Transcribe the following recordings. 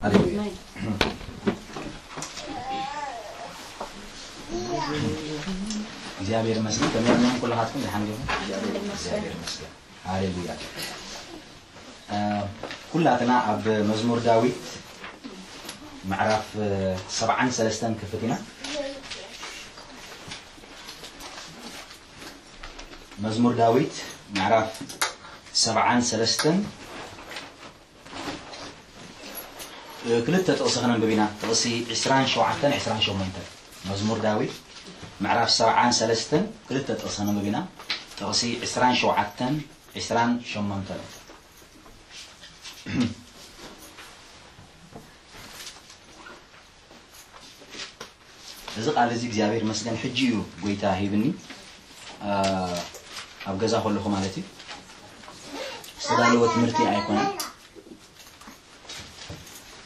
ሃሌሉያ። እግዚኣብሔር ይመስገን። ከመይ ኢኹም ኩላኻትኩም? ደሓን ዲኹም? እግዚኣብሔር ይመስገን። ሃሌሉያ። እ፣ ኩላትና ኣብ መዝሙር ዳዊት ምዕራፍ፣ እ፣ ሰብዓን ሰለስተን ክፍት ኢና። መዝሙር ዳዊት ምዕራፍ ሰብዓን ሰለስተን፣ እ፣ ክልተ ጥቕሲ ክነንብብ ኢና። ጥቕሲ ዕስራን ሸውዓተን ዕስራን ሸሞንተን። መዝሙር ዳዊት ምዕራፍ ሰብዓን ሰለስተን ክልተ ጥቕሲ ክነንብብ ኢና። ጥቕሲ ዕስራን ሸውዓተን ዕስራን ሸሞንተን። እዚ ቃል እዚ እግዚኣብሔር መስገን ሕጂ እዩ ጎይታ ሂብኒ፣ አ፣ ኣብ ገዛ ከለኹ ማለት እዩ። ዝተዳለወ ትምህርቲ ኣይኮነን፣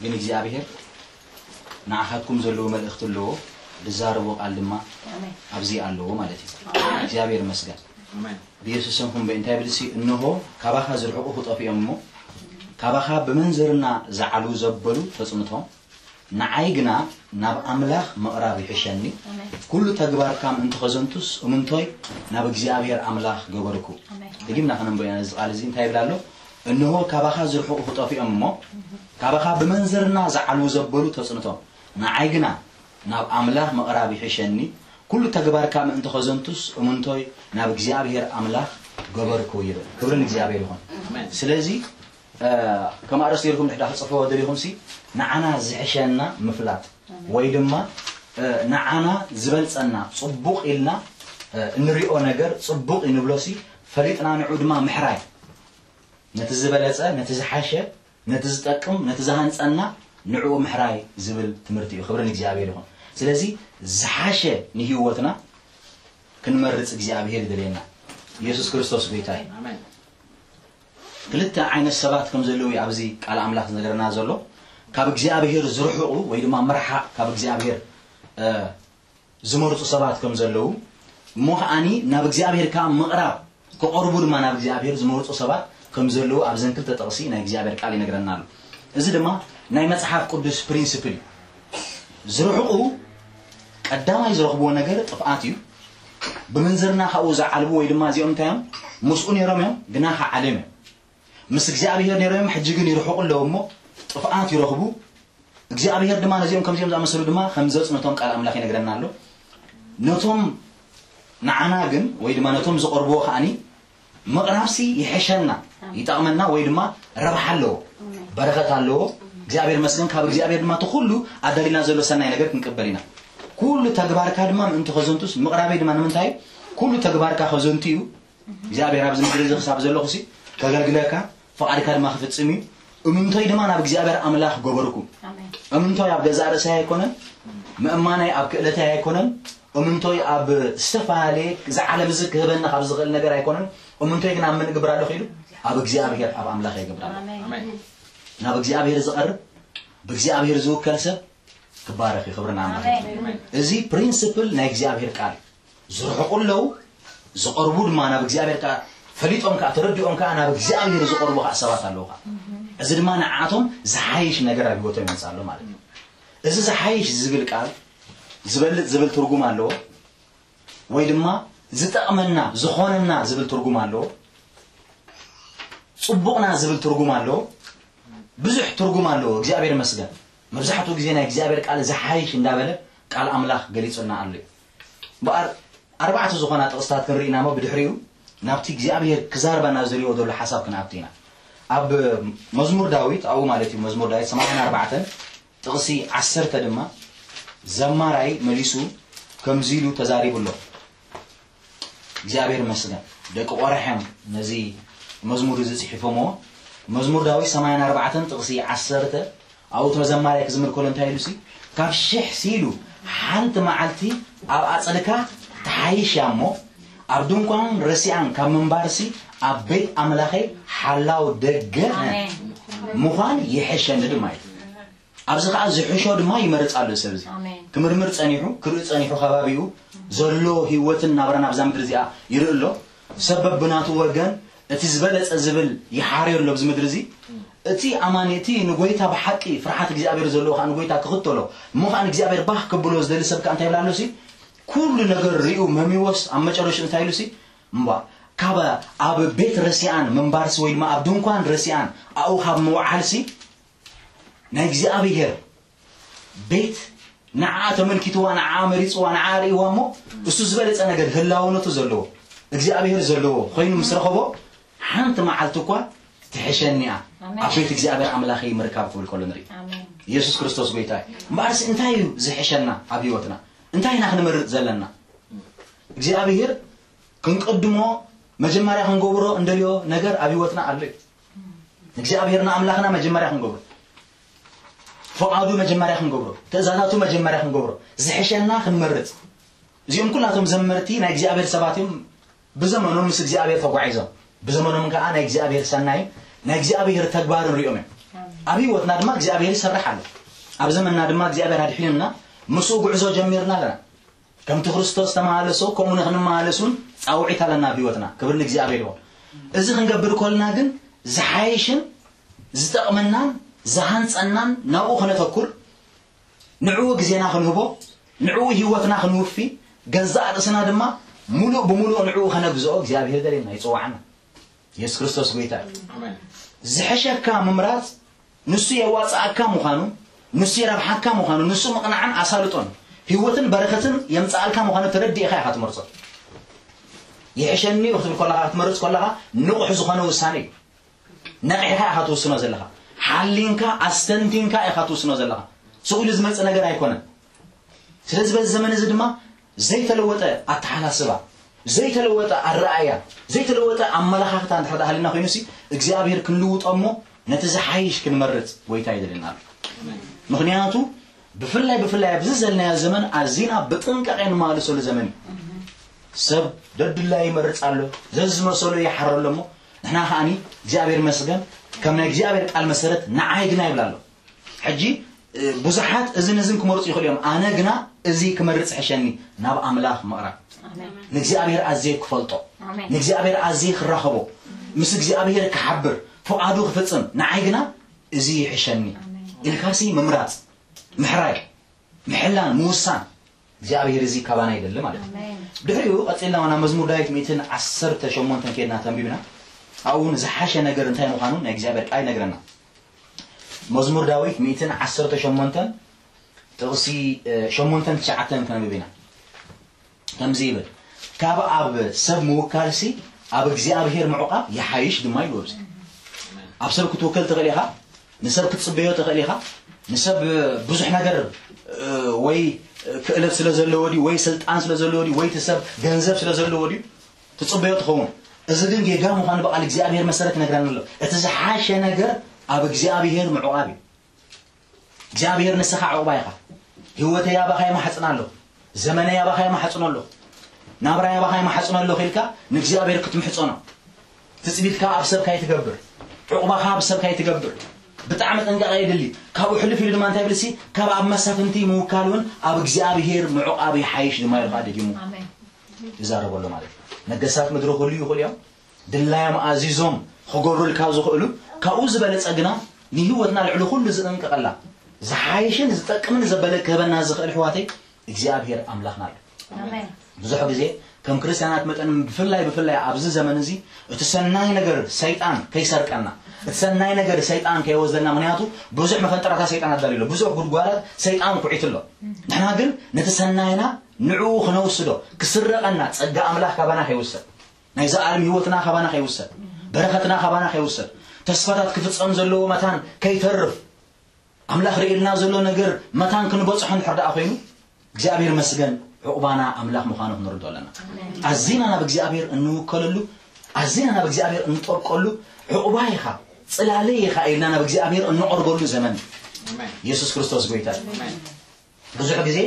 ግን እግዚኣብሔር ንዓኻትኩም ዘለዎ መልእኽቲ ኣለዎ፣ ዝዛረቦ ቃል ድማ ኣብዚ ኣለዎ ማለት እዩ። እግዚኣብሔር መስገን። ብኢየሱስ ስም ኩን እንታይ ይብል ሲ? እንሆ ካባኻ ዝርሕቑ ክጠፍኡ እዮም እሞ፣ ካባኻ ብመንዘርና ዝዓልዉ ዘበሉ ተጽንቶም፣ ንዓይ ግና ናብ ኣምላኽ ምቕራብ ይሕሸኒ። ኩሉ ተግባርካ ምእንቲ ኸዘንቱስ እምንቶይ ናብ እግዚኣብሔር ኣምላኽ ገበርኩ። ደጊምና ከነንብዮ ኢና። እዚ ቃል እዚ እንታይ ይብል ኣሎ? እንሆ ካባኻ ዝርሕቑ ክጠፍኡ እዮም እሞ፣ ካባኻ ብመንዘርና ዝዓልዉ ዘበሉ ተጽንቶም፣ ንዓይ ግና ናብ ኣምላኽ ምቕራብ ይሕሸኒ። ኩሉ ተግባርካ ምእንቲ ኸዘንቱስ እምንቶይ ናብ እግዚኣብሔር ኣምላኽ ገበርኩ ይብል። ክብሪ ንእግዚኣብሔር ይኹን። ስለዚ እ፣ ከም ኣርእስቲ ጌርኩም ድሕዳ ክጽሕፍዎ ደሊኹም ሲ፣ ንዓና ዝሕሸና ምፍላጥ ወይ ድማ፣ እ፣ ንዓና ዝበልጸና ጽቡቕ ኢልና፣ እ፣ እንሪኦ ነገር ጽቡቕ እዩ ንብሎ ሲ፣ ፈሊጥና ንዑ ድማ ምሕራይ። ነቲ ዝበለጸ፣ ነቲ ዝሓሸ፣ ነቲ ዝጠቅም፣ ነቲ ዝሃንጸና ንዕኡ ምሕራይ ዝብል ትምህርቲ እዩ። ክብሪ ንእግዚኣብሔር ይኹን። ስለዚ ዝሓሸ ንህይወትና ክንመርጽ እግዚኣብሔር ይደልየና። ኢየሱስ ክርስቶስ ጎይታ እዩ። ኣሜን። ክልተ ዓይነት ሰባት ከም ዘለዉ እዩ ኣብዚ ቃል ኣምላኽ ዝነገረና ዘሎ። ካብ እግዚኣብሔር ዝርሕቑ ወይ ድማ ምርሓቕ ካብ እግዚኣብሔር፣ እ፣ ዝመርጹ ሰባት ከም ዘለዉ፣ እሞ ከዓኒ ናብ እግዚኣብሔር ከኣ ምቕራብ፣ ክቐርቡ ድማ ናብ እግዚኣብሔር ዝመርጹ ሰባት ከም ዘለዉ ኣብዘን ክልተ ጥቕሲ ናይ እግዚኣብሔር ቃል ይነግረና ኣሎ። እዚ ድማ ናይ መጽሓፍ ቅዱስ ፕሪንስፕል እዩ። ዝርሕቑ ቀዳማይ ዝረኽብዎ ነገር ጥፍኣት እዩ። ብምንዝርና ካብኡ ዝዓልቡ ወይ ድማ እዚኦም እንታይ እዮም? ምስኡ ነይሮም እዮም፣ ግና ከዓልዮም እዮም። ምስ እግዚኣብሔር ነይሮም እዮም፣ ሕጂ ግን ይርሕቑ ኣለዉ እሞ ጥፍኣት ይረኽቡ። እግዚኣብሔር ድማ ነዚኦም ከምዚኦም ዝኣመሰሉ ድማ ከም ዘጽንቶም ቃል ኣምላኽ ይነግረና ኣሎ። ነቶም ንዓና ግን ወይ ድማ ነቶም ዝቐርብዎ ከዓኒ ምቕራብሲ ይሕሸና፣ ይጠቕመና ወይ ድማ ረብሓ ኣለዎ፣ በረኸት ኣለዎ። እግዚኣብሔር መስገን፣ ካብ እግዚኣብሔር ድማ እቲ ኩሉ ኣዳሊና ዘሎ ሰናይ ነገር ክንቅበል ኢና። ኩሉ ተግባርካ ድማ ምእንቲ ከዘንቱስ፣ ምቕራበይ ድማ ንምንታይ? ኩሉ ተግባርካ ከዘንቱ እዩ። እግዚኣብሔር ኣብዚ ምድሪ እዚ ክሳብ ዘለኹ ሲ ከገልግለካ፣ ፍቓድካ ድማ ክፍጽም እዩ። እምንቶይ ድማ ናብ እግዚኣብሔር ኣምላኽ ገበርኩ። ኣሜን። እምንቶይ ኣብ ገዛእ ርእሰይ ኣይኮነን፣ ምእማናይ ኣብ ክእለተይ ኣይኮነን። እምንቶይ ኣብ ዝተፈላለየ እዚ ዓለም እዚ ክህበኒ ካብ ዝኽእል ነገር ኣይኮነን። እምንቶይ ግን ኣብ መን እገብር ኣለኹ ኢሉ? ኣብ እግዚኣብሔር፣ ኣብ ኣምላኽ እገብር ኣለኹ። ኣሜን። ኣሜን። ናብ እግዚኣብሔር ዝቐርብ፣ ብእግዚኣብሔር ዝውከል ሰብ ክባረኽ እዩ። ክብሪ ንኣምላኽ። ኣሜን። እዚ ፕሪንስፕል ናይ እግዚኣብሔር ቃል እዩ። ዝርሕቑ ኣለዉ፣ ዝቐርቡ ድማ ናብ እግዚኣብሔር ከኣ ፈሊጦም ከኣ ተረዲኦም ከኣ ናብ እግዚኣብሔር ዝቐርቡ ከኣ ሰባት ኣለዉ ከኣ። እዚ ድማ ንዓኣቶም ዝሓይሽ ነገር ኣብ ህይወቶም ይመጽእ ኣሎ ማለት እዩ። እዚ ዝሓይሽ ዝብል ቃል ዝበልጥ ዝብል ትርጉም ኣለዎ፣ ወይ ድማ ዝጠቕመና ዝኾነና ዝብል ትርጉም ኣለዎ፣ ጽቡቕና ዝብል ትርጉም ኣለዎ። ብዙሕ ትርጉም ኣለዎ። እግዚኣብሔር ይመስገን። መብዛሕትኡ ግዜ ናይ እግዚኣብሔር ቃል ዝሓይሽ እንዳበለ ቃል ኣምላኽ ገሊጹልና ኣሎ እዩ። እምበኣር ኣርባዕተ ዝኾና ጥቕስታት ክንርኢ ኢና እሞ ብድሕሪኡ ናብቲ እግዚኣብሔር ክዛርበና ዝደልዮ ዘሎ ሓሳብ ክንኣቱ ኢና። ኣብ መዝሙር ዳዊት ኣብኡ ማለት እዩ፣ መዝሙር ዳዊት ሰማንያን ኣርባዕተን ጥቕሲ ዓሰርተ ድማ ዘማራይ መሊሱ ከምዚ ኢሉ ተዛሪቡ ኣሎ። እግዚኣብሔር ይመስገን። ደቂ ቆራሕ እዮም ነዚ መዝሙር እዚ ጽሒፎምዎ። መዝሙር ዳዊት ሰማንያን ኣርባዕተን ጥቕሲ ዓሰርተ፣ ኣብኡ እቲ ዘማራይ ክዝምር ከሎ እንታይ ኢሉ ሲ፣ ካብ ሽሕ ሲ ኢሉ ሓንቲ መዓልቲ ኣብ ኣጽድካ ትሓይሽ እያ እሞ፣ ኣብ ድንኳን ረሲኣን ካብ ምንባር ሲ፣ ኣብ ቤት ኣምላኸይ ሓላው ደገ ኣሜን። ምዃን ይሕሸኒ ድማ እዩ። ኣብዚ ኸዓ ዝሕሾ ድማ ይመርጽ ኣሎ ሰብ እዚ። ኣሜን። ክምርምር ጸኒሑ፣ ክርኢ ጸኒሑ፣ ከባቢኡ ዘሎ ህይወትን ናብራን ኣብዛ ምድሪ እዚኣ ይርኢ ኣሎ። ሰብ በብናቱ ወገን እቲ ዝበለጸ ዝብል ይሓርዮ ኣሎ ኣብዚ ምድሪ እዚ። እቲ ኣማኒ፣ እቲ ንጎይታ ብሓቂ ፍርሓት እግዚኣብሔር ዘለዎ፣ ከዓ ንጎይታ ክኽተሎ፣ እሞ ከዓ ንእግዚኣብሔር ባህ ክብሎ ዝደሊ ሰብ ከዓ እንታይ ይብላ ኣሎ ሲ? ኩሉ ነገር ሪኡ መሚዎስ ኣብ መጨረሽኡ እንታይ ኢሉ ሲ? እምባ፣ ካብ ኣብ ቤት ረሲኣን ምንባርሲ ወይ ድማ ኣብ ድንኳን ረሲኣን ኣብኡ ካብ ምውዓል ሲ፣ ናይ እግዚኣብሔር ቤት ንዓ ተመልኪትዋ፣ ንዓ መሪፅዋ፣ ንዓ ርእይዋ እሞ፣ እሱ ዝበለፀ ነገር ህላውነቱ ዘለዎ፣ እግዚኣብሔር ዘለዎ ኮይኑ ምስ ረኸቦ፣ ሓንቲ መዓልቲ እኳ ትሕሸኒ እያ ኣብ ቤት እግዚኣብሔር ኣምላኸይ ምርካብ ክብል ከሎ ንርኢ። ኢየሱስ ክርስቶስ ጎይታ እዩ። እምበኣርሲ እንታይ እዩ ዝሕሸና ኣብ ህይወትና? እንታይ ኢና ክንመርፅ ዘለና? እግዚኣብሔር ክንቅድሞ፣ መጀመርያ ክንገብሮ እንደልዮ ነገር ኣብ ህይወትና ኣሎ እዩ። እግዚኣብሔር ንኣምላኽና መጀመርያ ክንገብሮ፣ ፍቓዱ መጀመርያ ክንገብሮ፣ ትእዛዛቱ መጀመርያ ክንገብሮ፣ ዝሕሸና ክንመርፅ። እዚኦም ኩላቶም ዘመርቲ ናይ እግዚኣብሔር ሰባት እዮም። ብዘመኖም ምስ እግዚኣብሔር ተጓዒዞም፣ ብዘመኖም ከዓ ናይ እግዚኣብሔር ሰናይን ናይ እግዚኣብሔር ተግባርን ሪኦም እዮም። ኣብ ህይወትና ድማ እግዚኣብሔር ይሰርሕ ኣሎ። ኣብ ዘመንና ድማ እግዚኣብሔር ኣድሒኑና ምስኡ ጉዕዞ ጀሚርና ኣለና። ከምቲ ክርስቶስ ተመላለሶ፣ ከምኡ ንክንመላለስ እውን ፃውዒት ኣለና ኣብ ህይወትና። ክብር ንእግዚኣብሔር ይኹን። እዚ ክንገብር ከለና ግን ዝሓይሽን ዝጠቕመናን ዝሃንፀናን ናብኡ ከነተኩር፣ ንዕኡ ግዜና ክንህቦ፣ ንዕኡ ህይወትና ክንውፊ፣ ገዛእ ርእስና ድማ ሙሉእ ብሙሉእ ንዕኡ ከነግዝኦ እግዚኣብሔር ይደልየና፣ ይፅዋዕና። ኢየሱስ ክርስቶስ ጎይታ እዩ። ዝሕሸካ ምምራፅ፣ ንሱ የዋፅኣካ ምዃኑ፣ ንሱ የረብሓካ ምዃኑ፣ ንሱ ምቕናዕን ኣሳልጦን ህይወትን በረኸትን የምፅኣልካ ምዃኑ ተረዲእኻ ኢኻ ትመርፆ። ይሕሸኒ ክትብል ከለኻ፣ ክትመርፅ ከለኻ ንቑሕ ዝኾነ ውሳኔ እዩ። ነቒሕካ ኢኻ ትውስኖ ዘለኻ። ሓሊንካ፣ ኣስተንቲንካ ኢኻ ትውስኖ ዘለኻ። ስቕ ኢሉ ዝመጽእ ነገር ኣይኮነን። ስለዚ በዚ ዘመን እዚ ድማ ዘይተለወጠ ኣተሓሳስባ፣ ዘይተለወጠ ኣረኣእያ፣ ዘይተለወጠ ኣመለኻኽታ እንድሕር ደኣ ሃልዩና ኮይኑ ሲ እግዚኣብሔር ክንልውጦ እሞ ነቲ ዝሓይሽ ክንመርጽ ጎይታ ይደልየና ኣሎ። ምኽንያቱ ብፍላይ ብፍላይ ኣብዚ ዘለናዮ ዘመን ኣዚና ብጥንቃቄ ንመላለሰሉ ዘመን እዩ። ሰብ ደድላይ ይመርጽ ኣሎ፣ ዘዝመሰሎ ይሓረ ኣሎ እሞ ንሕና ከኣኒ እግዚኣብሔር መስገን ከም ናይ እግዚኣብሔር ቃል መሰረት ንዓይ ግና ይብላ ኣሎ። ሕጂ ብዙሓት እዝን እዝን ክመርጹ ይኽእሉ እዮም። ኣነ ግና እዚ ክመርጽ ሕሸኒ ናብ ኣምላኽ ምቕራብ። ንእግዚኣብሔር ኣዝየ ክፈልጦ፣ ንእግዚኣብሔር ኣዝየ ክራኸቦ፣ ምስ እግዚኣብሔር ክሓብር፣ ፍቓዱ ክፍጽም፣ ንዓይ ግና እዚ ይሕሸኒ ኢልካሲ ምምራጽ፣ ምሕራይ፣ ምሕላን፣ ምውሳን እግዚኣብሔር እዚ ካባና ይደሊ ማለት እዩ። ድሕሪኡ ቀጺልና ናብ መዝሙር ዳዊት ሚእትን ዓሰርተ ሸሞንተን ከድና ተንቢብና ኣብኡ እውን ዝሓሸ ነገር እንታይ ምዃኑ ናይ እግዚኣብሔር ቃል ይነግረና። መዝሙር ዳዊት ሚእትን ዓሰርተ ሸሞንተን ጥቕሲ ሸሞንተን ትሽዓተን ከነንብብ ኢና። ከምዚ ይብል፣ ካብ ኣብ ሰብ ምውካልሲ ኣብ እግዚኣብሔር ምዕቋብ ይሓይሽ ድማ ይብሉ። ኣብዚ ኣብ ሰብ ክትውከል ትኽእል ኢኻ፣ ንሰብ ክትጽበዮ ትኽእል ኢኻ። ንሰብ ብዙሕ ነገር ወይ ክእለት ስለ ዘለዎ ድዩ ወይ ስልጣን ስለ ዘለዎ ድዩ ወይ እቲ ሰብ ገንዘብ ስለ ዘለዎ ድዩ ትጽበዮ ትኸውን። እዚ ግን ጌጋ ምዃኑ ብቓል እግዚኣብሔር መሰረት ይነግረና ኣሎ። እቲ ዝሓሸ ነገር ኣብ እግዚኣብሔር ምዕቋብ እዩ። እግዚኣብሔር ንስኻ ዕቑባ ኢኻ። ህይወተይ ኣባኻ ይማሕፅን ኣለኹ፣ ዘመነይ ኣባኻ ይማሕፅን ኣለኹ፣ ናብራይ ኣባኻ ይማሕፅን ኣለኹ ኢልካ ንእግዚኣብሔር ክትምሕፀኖ ትፅቢትካ ኣብ ሰብ ካይትገብር፣ ዕቑባኻ ኣብ ሰብ ካይትገብር ብጣዕሚ ጥንቃቐ የድሊ። ካብኡ ሕልፍ ኢሉ ድማ እንታይ ይብል ሲ ካብ ኣብ መሳፍንቲ ምውካል እውን ኣብ እግዚኣብሔር ምዕቋብ ይሓይሽ ድማ ኢልካ ደጊሙ ይዛረበሎ ማለት እዩ። ነገስታት ምድሪ ክህሉ ይኽእሉ እዮም። ድላዮም ኣዚዞም ክገብሩልካ ዝኽእሉ ካብኡ ዝበለፀ ግና ንህይወትና ልዕሊ ኩሉ ዝጥንቀቐላ ዝሓይሽን ዝጠቅምን ዘበለ ክህበና ዝኽእል ኣሕዋተይ እግዚኣብሔር ኣምላኽና ኣሎ። ብዙሕ ግዜ ከም ክርስትያናት መጠን ብፍላይ ብፍላይ ኣብዚ ዘመን እዚ እቲ ሰናይ ነገር ሰይጣን ከይሰርቀና፣ እቲ ሰናይ ነገር ሰይጣን ከይወስደና፣ ምክንያቱ ብዙሕ መፈንጠራታት ሰይጣን ኣዳልዩ ኣሎ፣ ብዙሕ ጉድጓዳት ሰይጣን ኩዒቱ ኣሎ። ንሕና ግን ነቲ ሰናይና ንዕኡ ክነውስዶ ክስረቐና ጸጋ ኣምላኽ ካባና ከይውሰድ፣ ናይ ዘኣለም ህይወትና ካባና ከይውሰድ፣ በረኸትና ካባና ከይውሰድ፣ ተስፋታት ክፍጸም ዘለዎ መታን ከይተርፍ፣ ኣምላኽ ርእልና ዘሎ ነገር መታን ክንበጽሖ እንድሕር ደኣ ኮይኑ እግዚኣብሔር መስገን ዕቑባና ኣምላኽ ምዃኑ ክንርዶ ኣለና። ኣዚና ናብ እግዚኣብሔር እንውከለሉ፣ ኣዚና ናብ እግዚኣብሔር እንጠብቀሉ፣ ዕቑባ ኢኻ፣ ጽላለይ ኢኻ ኢልና ናብ እግዚኣብሔር እንቐርበሉ ዘመን ኢየሱስ ክርስቶስ ጎይታ። ብዙሕ ግዜ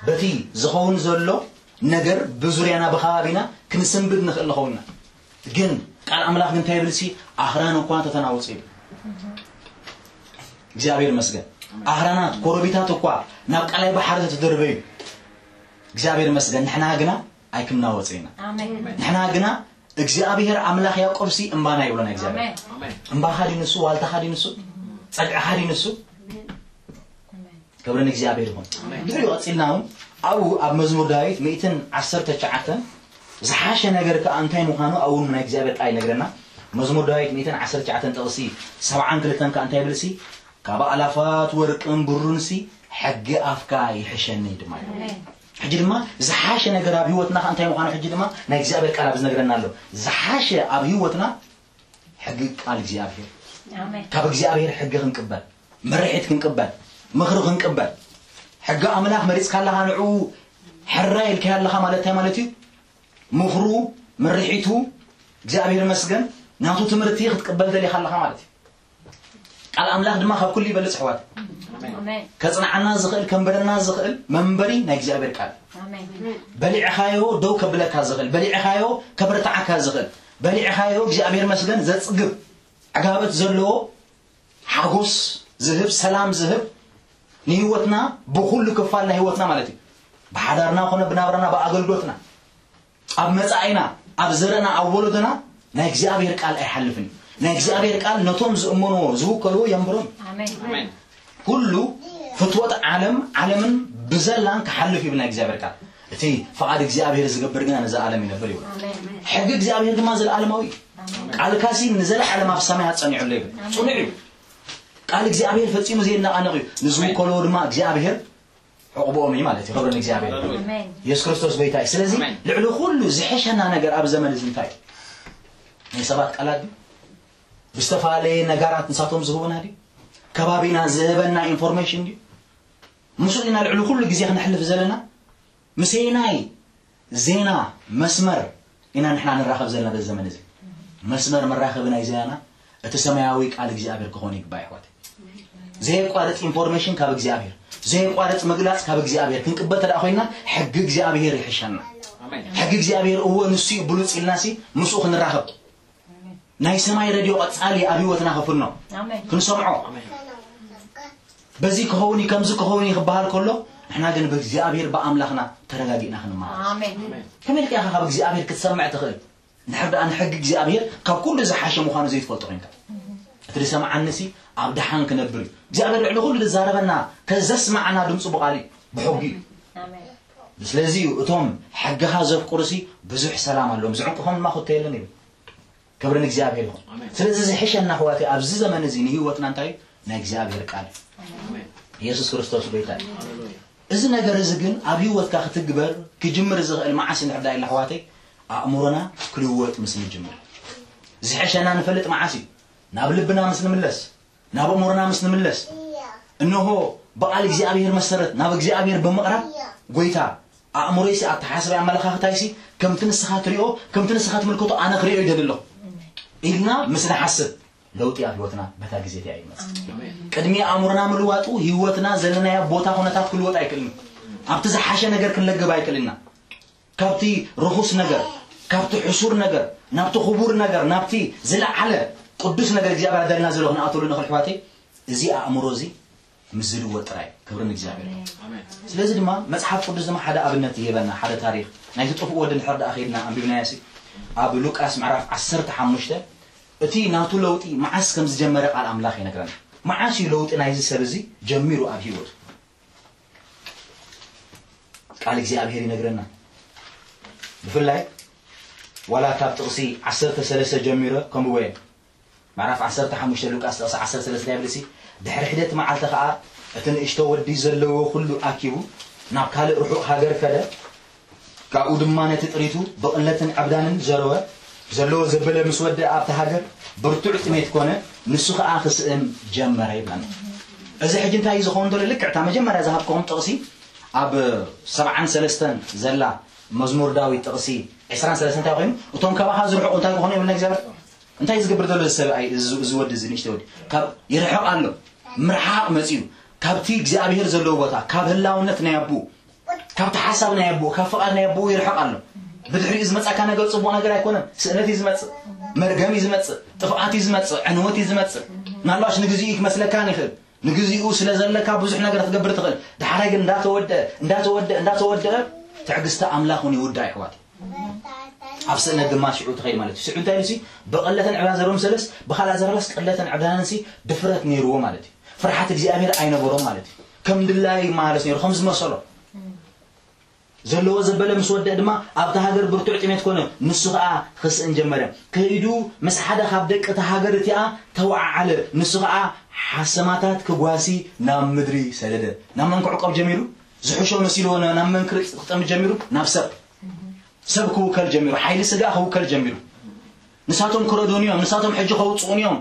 በቲ ዝኸውን ዘሎ ነገር ብዙርያና ብከባቢና ክንስንብድ ንኽእል ንኸውንና። ግን ቃል ኣምላኽ ግን እንታይ ይብል ሲ ኣኽራን እኳ እንተተናወጹ ይብል እግዚኣብሔር መስገን ኣኽራናት ኮረቢታት እኳ ናብ ቀላይ ባሕሪ ተተደርበዩ እግዚኣብሔር መስገን ንሕና ግና ኣይክንናወጽ ኢና። ንሕና ግና እግዚኣብሔር ኣምላኽ ያዕቆብ ሲ እምባና ይብሎ ናይ እግዚኣብሔር እምባኻ ድዩ ንሱ ዋልታኻ ድዩ ንሱ ጸግዕኻ ድዩ ንሱ? ክብሪ ንእግዚኣብሔር ይኹን። ድሕሪኡ ቀጺልና እውን ኣብኡ ኣብ መዝሙር ዳዊት ሚእትን ዓሰርተ ትሽዓተን ዝሓሸ ነገር ከኣ እንታይ ምዃኑ ኣብኡ እውን ናይ እግዚኣብሔር ቃል ይነግረና። መዝሙር ዳዊት ሚእትን ዓሰርተ ትሽዓተን ጥቕሲ ሰብዓን ክልተን ከኣ እንታይ ይብል ሲ? ካብ ኣእላፋት ወርቅን ብሩርንሲ ሕጊ ኣፍካ ይሕሸኒ ድማ ይብል። ሕጂ ድማ ዝሓሸ ነገር ኣብ ህይወትና ከኣ እንታይ ምዃኑ ሕጂ ድማ ናይ እግዚኣብሔር ቃል ኣብ ዝነግረና ኣሎ። ዝሓሸ ኣብ ህይወትና ሕጊ ቃል እግዚኣብሔር። ካብ እግዚኣብሔር ሕጊ ክንቅበል፣ መርሒት ክንቅበል፣ ምኽሪ ክንቅበል። ሕጊ ኣምላኽ መሪጽካ ኣለኻ፣ ንዕኡ ሕራይ ኢልካዮ ኣለኻ ማለት እንታይ ማለት እዩ? ምኽሩ፣ ምርሒቱ፣ እግዚኣብሔር ይመስገን፣ ናቱ ትምህርቲ ክትቅበል ደሊኻ ኣለኻ ማለት እዩ። ቃል ኣምላኽ ድማ ካብ ኩሉ ይበልጽ ኣሕዋት። ከጽንዓና ዝኽእል፣ ከንበረና ዝኽእል መንበሪ ናይ እግዚኣብሔር ቃል። በሊዕኻዮ ደው ከብለካ ዝኽእል፣ በሊዕኻዮ ከብርትዓካ ዝኽእል፣ በሊዕኻዮ እግዚኣብሔር መስገን ዘጽግብ ዕጋበት ዘለዎ ሓጎስ ዝህብ፣ ሰላም ዝህብ፣ ንህይወትና ብኹሉ ክፋል ናይ ህይወትና ማለት እዩ። ብሓዳርና ኮነ ብናብራና ብኣገልግሎትና ኣብ መጻኢና ኣብ ዘረና ኣብ ወለዶና ናይ እግዚኣብሔር ቃል ኣይሓልፍን እዩ። ናይ እግዚኣብሔር ቃል ነቶም ዝእመንዎ ዝውከልዎ የንብሮም። ኩሉ ፍትወት ዓለም ዓለምን ብዘላን ክሓልፍ ይብል ናይ እግዚኣብሔር ቃል። እቲ ፍቓድ እግዚኣብሔር ዝገብር ግና ነዚ ዓለም ይነብር ይብል። ሕጊ እግዚኣብሔር ድማ ዘለዓለማዊ እዩ። ቃልካሲ ንዘለዓለም ኣብ ሰማያት ጸኒዑ ኣሎ ይብል። ጽኑዕ እዩ። ቃል እግዚኣብሔር ፈጺሙ ዘይነቓነቕ እዩ። ንዝውከልዎ ድማ እግዚኣብሔር ዕቑብኦም እዩ ማለት እዩ። ክብሪ ንእግዚኣብሔር። የሱስ ክርስቶስ ጎይታ እዩ። ስለዚ ልዕሊ ኩሉ ዝሕሸና ነገር ኣብ ዘመን እዚ እንታይ እዩ? ናይ ሰባት ቃላት ድዩ? ብዝተፈላለየ ነጋራት ንሳቶም ዝህቡና ድዩ? ከባቢና ዝህበና ኢንፎርሜሽን ድዩ? ምስኡ ኢና ልዕሊ ኩሉ ግዜ ክነሕልፍ ዘለና። ምሰየናይ ዜና መስመር ኢና ንሕና ንራኸብ ዘለና በዚ ዘመን እዚ? መስመር መራኸቢ ናይ ዜናና እቲ ሰማያዊ ቃል እግዚኣብሔር ክኾን ይግባእ ኣሕዋት። ዘየቋርጽ ኢንፎርሜሽን ካብ እግዚኣብሔር፣ ዘየቋርጽ ምግላጽ ካብ እግዚኣብሔር ክንቅበል ተደኣ ኮይና ሕጊ እግዚኣብሔር ይሕሸና። ሕጊ እግዚኣብሔር እወ ንሱ እዩ ብሉጽ ኢልናሲ ምስኡ ክንራኸብ ናይ ሰማይ ረድዮ ቀጻሊ ኣብ ህይወትና ክፍኖ ክንሰምዖ በዚ ክኸውን እዩ ከምዚ ክኸውን እዩ ክበሃል ከሎ ንሕና ግን ብእግዚኣብሔር ብኣምላኽና ተረጋጊእና ክንመሃር። ከመይ ኢልካ ኢኻ ካብ እግዚኣብሔር ክትሰምዕ ትኽእል? እንድሕር ደኣ ንሕጊ እግዚኣብሔር ካብ ኩሉ ዝሓሸ ምዃኑ ዘይትፈልጦ ኮይንካ። እቲ ዝሰምዓኒሲ ኣብ ደሓን ክነብር እዩ። እግዚኣብሔር ልዕሊ ኩሉ ዝዛረበና ከዘስምዓና ድምፁ ብቓል እዩ ብሕጊ እዩ። ስለዚ እዩ እቶም ሕግኻ ዘፍቅሩሲ ብዙሕ ሰላም ኣለዎም ዝዕንቅኾም ድማ ኮተ የለን ይብል። ክብሪ ንእግዚኣብሔር ይኹን። ስለዚ ዝሕሸና ኣሕዋተይ ኣብዚ ዘመን እዚ ንህይወትና እንታይ እዩ? ናይ እግዚኣብሔር ቃል እዩ። ኢየሱስ ክርስቶስ ጎይታ እዩ። እዚ ነገር እዚ ግን ኣብ ህይወትካ ክትግበር ክጅምር ዝኽእል መዓስ እንድሕር ዳኣ ኢልና ኣሕዋተይ ኣእምሮና ክልወጥ ምስ ንጅምር ዝሕሸና ንፈልጥ መዓስ እዩ? ናብ ልብና ምስ ንምለስ ናብ ኣእምሮና ምስ ንምለስ እንሆ ብቓል እግዚኣብሔር መሰረት ናብ እግዚኣብሔር ብምቕራብ ጎይታ ኣእምሮይሲ ኣተሓሳስባይ ኣመለኻኽታይሲ ከምቲ ንስኻ ትሪኦ ከምቲ ንስኻ ትምልከቶ ኣነ ክሪኦ ይደሊ ኣለኹ ኢልና ምስ ንሓስብ ለውጢ ኣብ ህይወትና በታ ግዜ እቲኣ ይመጽእ። ቅድሚ ኣእምሮና ምልዋጡ ህይወትና ዘለናዮ ቦታ ኩነታት ክልወጥ ኣይክእልን። ኣብቲ ዝሓሸ ነገር ክንለግብ ኣይክእልና። ካብቲ ርኹስ ነገር፣ ካብቲ ሕሱር ነገር፣ ናብቲ ክቡር ነገር፣ ናብቲ ዝለዓለ ቅዱስ ነገር እግዚኣብሔር ኣዳልና ዘሎ ክንኣተሉ ንኽእል ኣሕዋተይ፣ እዚ ኣእምሮ እዚ ምስ ዝልወጥ ጥራይ ክብሪ ንእግዚኣብሔር። ስለዚ ድማ መጽሓፍ ቅዱስ ድማ ሓደ ኣብነት ይህበና፣ ሓደ ታሪኽ ናይቲ ጥፉእ ወዲ እንድሕር ደኣ ከይድና ኣንቢብናዮ ሲ ኣብ ሉቃስ ምዕራፍ ዓሰርተ ሓሙሽተ እቲ ናቱ ለውጢ መዓስ ከም ዝጀመረ ቃል ኣምላኽ ይነግረና። መዓስ እዩ ለውጢ ናይዚ ሰብ እዚ ጀሚሩ ኣብ ህይወቱ? ቃል እግዚኣብሔር ይነግረና። ብፍላይ ዋላ ካብ ጥቕሲ ዓሰርተ ሰለስተ ጀሚረ ከንብቦ እየ። ምዕራፍ ዓሰርተ ሓሙሽተ ሉቃስ ጥቕሲ ዓሰርተ ሰለስተ ይብል ሲ ድሕሪ ሒደት መዓልቲ ኸዓ እቲ ንእሽቶ ወዲ ዘለዎ ኩሉ ኣኪቡ ናብ ካልእ ርሑቕ ሃገር ከደ። ካብኡ ድማ ነቲ ጥሪቱ ብቕለትን ዕብዳንን ዘረወ። ዘለዎ ዘበለ ምስ ወደ ኣብቲ ሃገር ብርቱዕ ጥሜት ኮነ። ንሱ ኸዓ ክስእን ጀመረ ይብለና። እዚ ሕጂ እንታይ እዩ ዝኸውን ዘሎ? ልክዕ እታ መጀመርያ ዝሃብክኹም ጥቕሲ ኣብ ሰብዓን ሰለስተን ዘላ መዝሙር ዳዊት ጥቕሲ ዕስራን ሰለስተን እንታይ ኮይኑ? እቶም ካባኻ ዝርሕቑ እንታይ ክኾኑ ይብለና እግዚኣብሔር? እንታይ ዝገብር ዘሎ እዚ ሰብኣይ እዚ ወዲ እዚ ንእሽተ ወዲ ካብ ይርሕቕ ኣሎ። ምርሓቕ መጺኡ ካብቲ እግዚኣብሔር ዘለዎ ቦታ ካብ ህላውነት ናይ ኣቦኡ ካብቲ ሓሳብ ናይ ኣቦኡ ካብ ፍቓድ ናይ ኣቦኡ ይርሕቕ ኣሎ። ብድሕሪኡ ዝመጻካ ነገር ጽቡቕ ነገር ኣይኮነን። ስእነት እዩ ዝመጽእ፣ መርገም እዩ ዝመጽእ፣ ጥፍኣት እዩ ዝመጽእ፣ ዕንወት እዩ ዝመጽእ። ምናልባሽ ንግዚኡ ክመስለካ ይኽእል። ንግዚኡ ስለ ዘለካ ብዙሕ ነገር ክትገብር ትኽእል። ዳሕራይ ግን እንዳተወደ እንዳተወደ እንዳተወደ ትዕግስቲ ኣምላኽ እውን ይውዳእ ኣሕዋት። ኣብ ስእነት ድማ ሽዑ ትኸይድ ማለት እዩ። ሽዑ እንታይ ኢሉ ሲ? ብቐለተን ዕብዳን ዘረቦም ሰለስ፣ ብኻልእ ኣዘራርባስ ቀለተን ዕብዳነን ሲ ድፍረት ነይርዎ ማለት እዩ። ፍርሓት እግዚኣብሔር ኣይነበሮም ማለት እዩ። ከም ድላይ ማለት ነይሩ፣ ከም ዝመሰሎ። ዘለዎ ዘበለ ምስ ወደአ ድማ ኣብታ ሃገር ብርቱዕ ጥሜት ኮነ፣ ንሱ ኸኣ ክስእን ጀመረ። ከይዱ ምስ ሓደ ካብ ደቂ እታ ሃገር እቲኣ ተወዓዓለ። ንሱ ኸኣ ሓሰማታት ክጓሲ ናብ ምድሪ ሰደደ። ናብ መን ክዕቆብ ጀሚሩ? ዝሕሾ መሲልዎ ናብ መን ክርጥ-፣ ክጠምት ጀሚሩ? ናብ ሰብ። ሰብ ክውከል ጀሚሩ፣ ሓይሊ ስጋ ክውከል ጀሚሩ። ንሳቶም ክረዱን እዮም፣ ንሳቶም ሕጂ ከውፅኡን እዮም።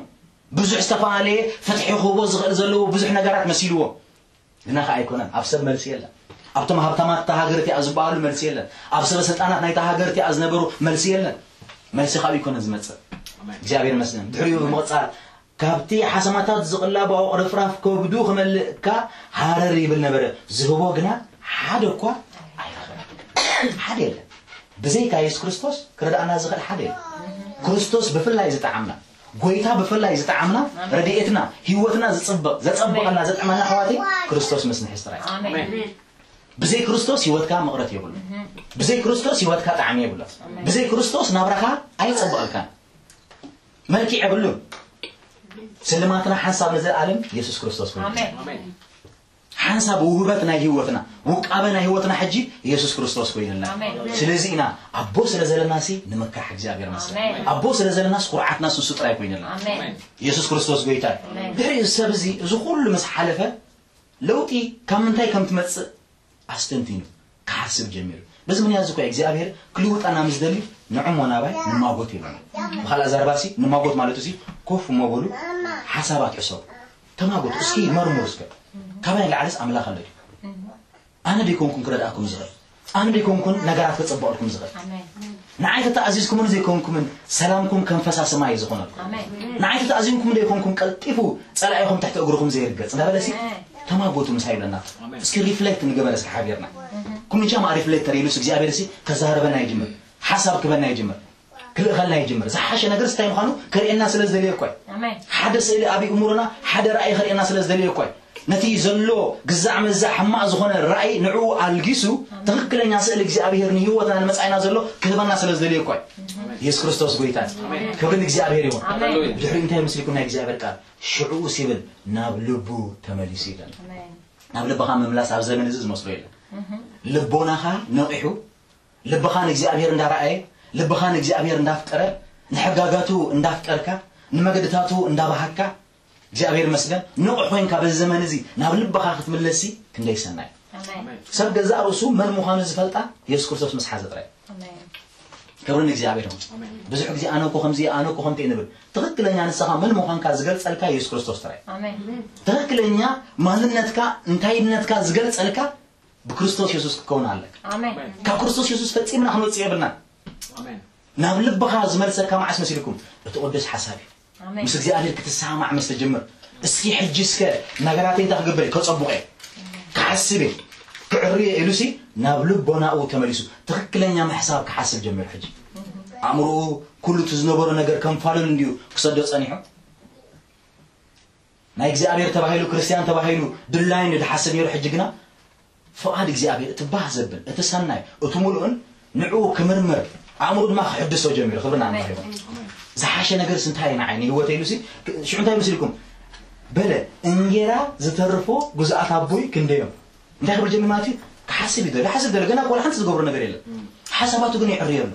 ብዙሕ ዝተፈላለየ ፍትሒ ክህቦ ዝኽእል ዘለዎ ብዙሕ ነገራት መሲልዎ። ግና ከኣ ኣይኮነን፣ ኣብ ሰብ መልሲ የለን። ኣብቶም ሃብታማት እታ ሃገር እቲኣ ዝበሃሉ መልሲ የለን። ኣብ ሰበ ስልጣናት ናይታ ሃገር እቲኣ ዝነበሩ መልሲ የለን። መልሲ ካብ ኣይኮነን ዝመጽእ። እግዚኣብሔር ይመስገን። ድሕሪኡ ብምቕጻል ካብቲ ሓሰማታት ዝቕላቦ ርፍራፍ ከብዱ ክመልእካ ሃረር ይብል ነበረ። ዝህቦ ግና ሓደ እኳ ኣይረኸበን። ሓደ የለን። ብዘይካ የሱስ ክርስቶስ ክረዳእና ዝኽእል ሓደ የለን። ክርስቶስ ብፍላይ ዝጠዓምና፣ ጎይታ ብፍላይ ዝጠዓምና፣ ኣሜን። ረድኤትና፣ ህይወትና ዝጽብቕ፣ ዘጸብቐልና፣ ኣሜን። ዘጥዕመልና ኣሕዋተይ፣ ኣሜን። ክርስቶስ ምስ ንሕዝ ጥራይ። ኣሜን። ብዘይ ክርስቶስ ህይወትካ መቕረት የብሉ። ብዘይ ክርስቶስ ህይወትካ ጣዕሚ የብሉ። ኣሜን። ብዘይ ክርስቶስ ናብራኻ ኣይጸብቐልካን። መልክዕ የብሉን። ስልማትና ሓንሳብ ንዘለኣለም የሱስ ክርስቶስ ኮይኑ። ኣሜን። ሓንሳብ ውህበት ናይ ህይወትና፣ ውቃበ ናይ ህይወትና ሕጂ የሱስ ክርስቶስ ኮይንልና። ኣሜን። ስለዚ ኢና ኣቦ ስለ ዘለናሲ ንምካሕ እግዚኣብሔር መስገን። ኣሜን። ኣቦ ስለ ዘለናስ ኩርዓትናስ ንሱ ጥራይ ኮይንልና። ኣሜን። የሱስ ክርስቶስ ጎይታ እዩ። ኣሜን። ድሕሪ እዚ ሰብ እዚ፣ እዚ ኩሉ ምስ ሓለፈ ለውጢ ካብ ምንታይ ከም ትመጽእ ኣስተንቲኑ ክሓስብ ጀሚሩ። በዚ ምኽንያት እዚ እኮ እግዚኣብሔር ክልውጠና ምስ ደሊ ንዑ እሞ ናባይ ንማጎት ይብለና። ብኻልእ ኣዛርባሲ ንማጎት ማለቱ ሲ ኮፍ እሞ በሉ ሓሳባት ሕሰቡ። ተማጎት እስኪ መርምሩ እስከ። ካባይ ንላዕልስ ኣምላኽ ኣሎ ድዩ? ኣነ ደይኮንኩን ክረድኣኩም ዝኽእል? ኣነ ደይኮንኩን ነገራት ክጽበቐልኩም ዝኽእል? ኣሜን። ንዓይ ተተኣዚዝኩምን ዘይኮንኩምን ሰላምኩም ከም ፈሳሲ ማይ ዝኾነልኩም። ኣሜን። ንዓይ ተተኣዚዝኩም ዘይኮንኩም ቀልጢፉ ጸላኢኹም ትሕቲ እግርኹም ዘይርገጽ እንዳበለሲ ኣሜን። ተማጎቱ ምሳይ ይብለና። ኣሜን። እስኪ ሪፍሌክት ንገበር እስኪ ሓቢርና። ኩምንቻ ማእ ሪፍሌክተር ኢሉስ እግዚኣብሔር ሲ ከዛርበና ይጅምር። ሓሳብ ክበና ይጅምር። ክልእኸልና ይጅምር። ዝሓሸ ነገር ስታይ ምዃኑ ከርእየና ስለ ዝደልየ እኮ እዩ። ኣሜን። ሓደ ስእሊ ኣብ እሙርና ሓደ ራእይ ከርእየና ስለ ዝደልየ እኮ እዩ። ነቲ ዘሎ ግዛዕ መዛዕ ሕማቕ ዝኾነ ራእይ ንዕኡ ኣልጊሱ ትኽክለኛ ስእሊ እግዚኣብሔር ንህይወትና ንመጻኢና ዘሎ ክህበና ስለ ዝደልየ እኮ እዩ። የሱስ ክርስቶስ ጎይታ እዩ። ኣሜን። ክብሪ ንእግዚኣብሔር ይኹን። ኣሜን። ብድሕሪኡ እንታይ መስሊኩም ናይ እግዚኣብሔር ቃል? ሽዑኡ ሲብል ናብ ልቡ ተመሊሱ ይብለና። ኣሜን። ናብ ልብኻ ምምላስ ኣብ ዘመን እዚ ዝመስሎ የለን። ልቦናኻ ነቒሑ፣ ልብኻ ንእግዚኣብሔር እንዳረኣየ፣ ልብኻ ንእግዚኣብሔር እንዳፍቀረ፣ ንሕጋጋቱ እንዳፍቀርካ፣ ንመገድታቱ እንዳባሃካ፣ እግዚኣብሔር ይመስገን፣ ንቑሕ ኮይንካ በዚ ዘመን እዚ ናብ ልብኻ ክትምለሲ ክንደይ ሰናይ። ኣሜን። ሰብ ገዛእ ርእሱ መን ምዃኑ ዝፈልጣ የሱስ ክርስቶስ ምስ ሓዘ ጥራይ። ኣሜን። ክብሪ ንእግዚኣብሔር ይኹን። ኣሜን። ብዙሕ ግዜ ኣነ እኮ ከምዚ፣ ኣነ እኮ ከምቲ ንብል። ትኽክለኛ ንስኻ መን ምዃንካ ዝገልጸልካ የሱስ ክርስቶስ ጥራይ። ኣሜን። ትኽክለኛ ማንነትካ፣ እንታይነትካ ዝገልጸልካ ብክርስቶስ የሱስ ክትከውን ኣለካ። ኣሜን። ካብ ክርስቶስ የሱስ ፈጺምና ክንወጽእ የብልናን። ኣሜን። ናብ ልብኻ ዝመልሰካ መዓስ መሲልኩም? እቲ ቅዱስ ሓሳብ እዩ። ኣሜን። ምስ እግዚኣብሔር ክትሰማማዕ ምስ ትጅምር፣ እስኪ ሕጂ እስከ ነገራተይ እንታይ ክገብር እየ? ከጸብቑ እየ፣ ክሓስብ እየ፣ ክዕሪ እየ ኢሉሲ ናብ ልቦናኡ ተመሊሱ ትኽክለኛ ምሕሳብ ክሓስብ ጀሚሩ። ሕጂ ኣእምሮኡ ኩሉ እቲ ዝነበሮ ነገር ከም ፋሉል እንድዩ ክሰዶ ጸኒሑ። ናይ እግዚኣብሔር ተባሂሉ፣ ክርስትያን ተባሂሉ ድላይን ድሓስብ ነይሩ። ሕጂ ግና ፍቓድ እግዚኣብሔር እቲ ባህ ዘብል፣ እቲ ሰናይ፣ እቲ ምሉእን ንዕኡ ክምርምር፣ ኣእምሮ ድማ ክሕድሶ ጀሚሩ። ክብሪ ንኣምላኽ ይኹን። ዝሓሸ ነገርስ እንታይ እዩ ንዓይ ንህይወተይ ኢሉሲ፣ ሽዑ እንታይ መሲልኩም? በለ፣ እንጌራ ዝተርፎ ግዙኣት ኣቦይ ክንደዮም። እንታይ ክብል ጀሚሩ ማለት እዩ? ክሓስብ እዩ ደሎ፣ ክሓስብ ደሎ። ገና ቆልዓ ሓንቲ ዝገብሮ ነገር የለን። ሓሳባቱ ግን ይዕርዮ ኣሎ።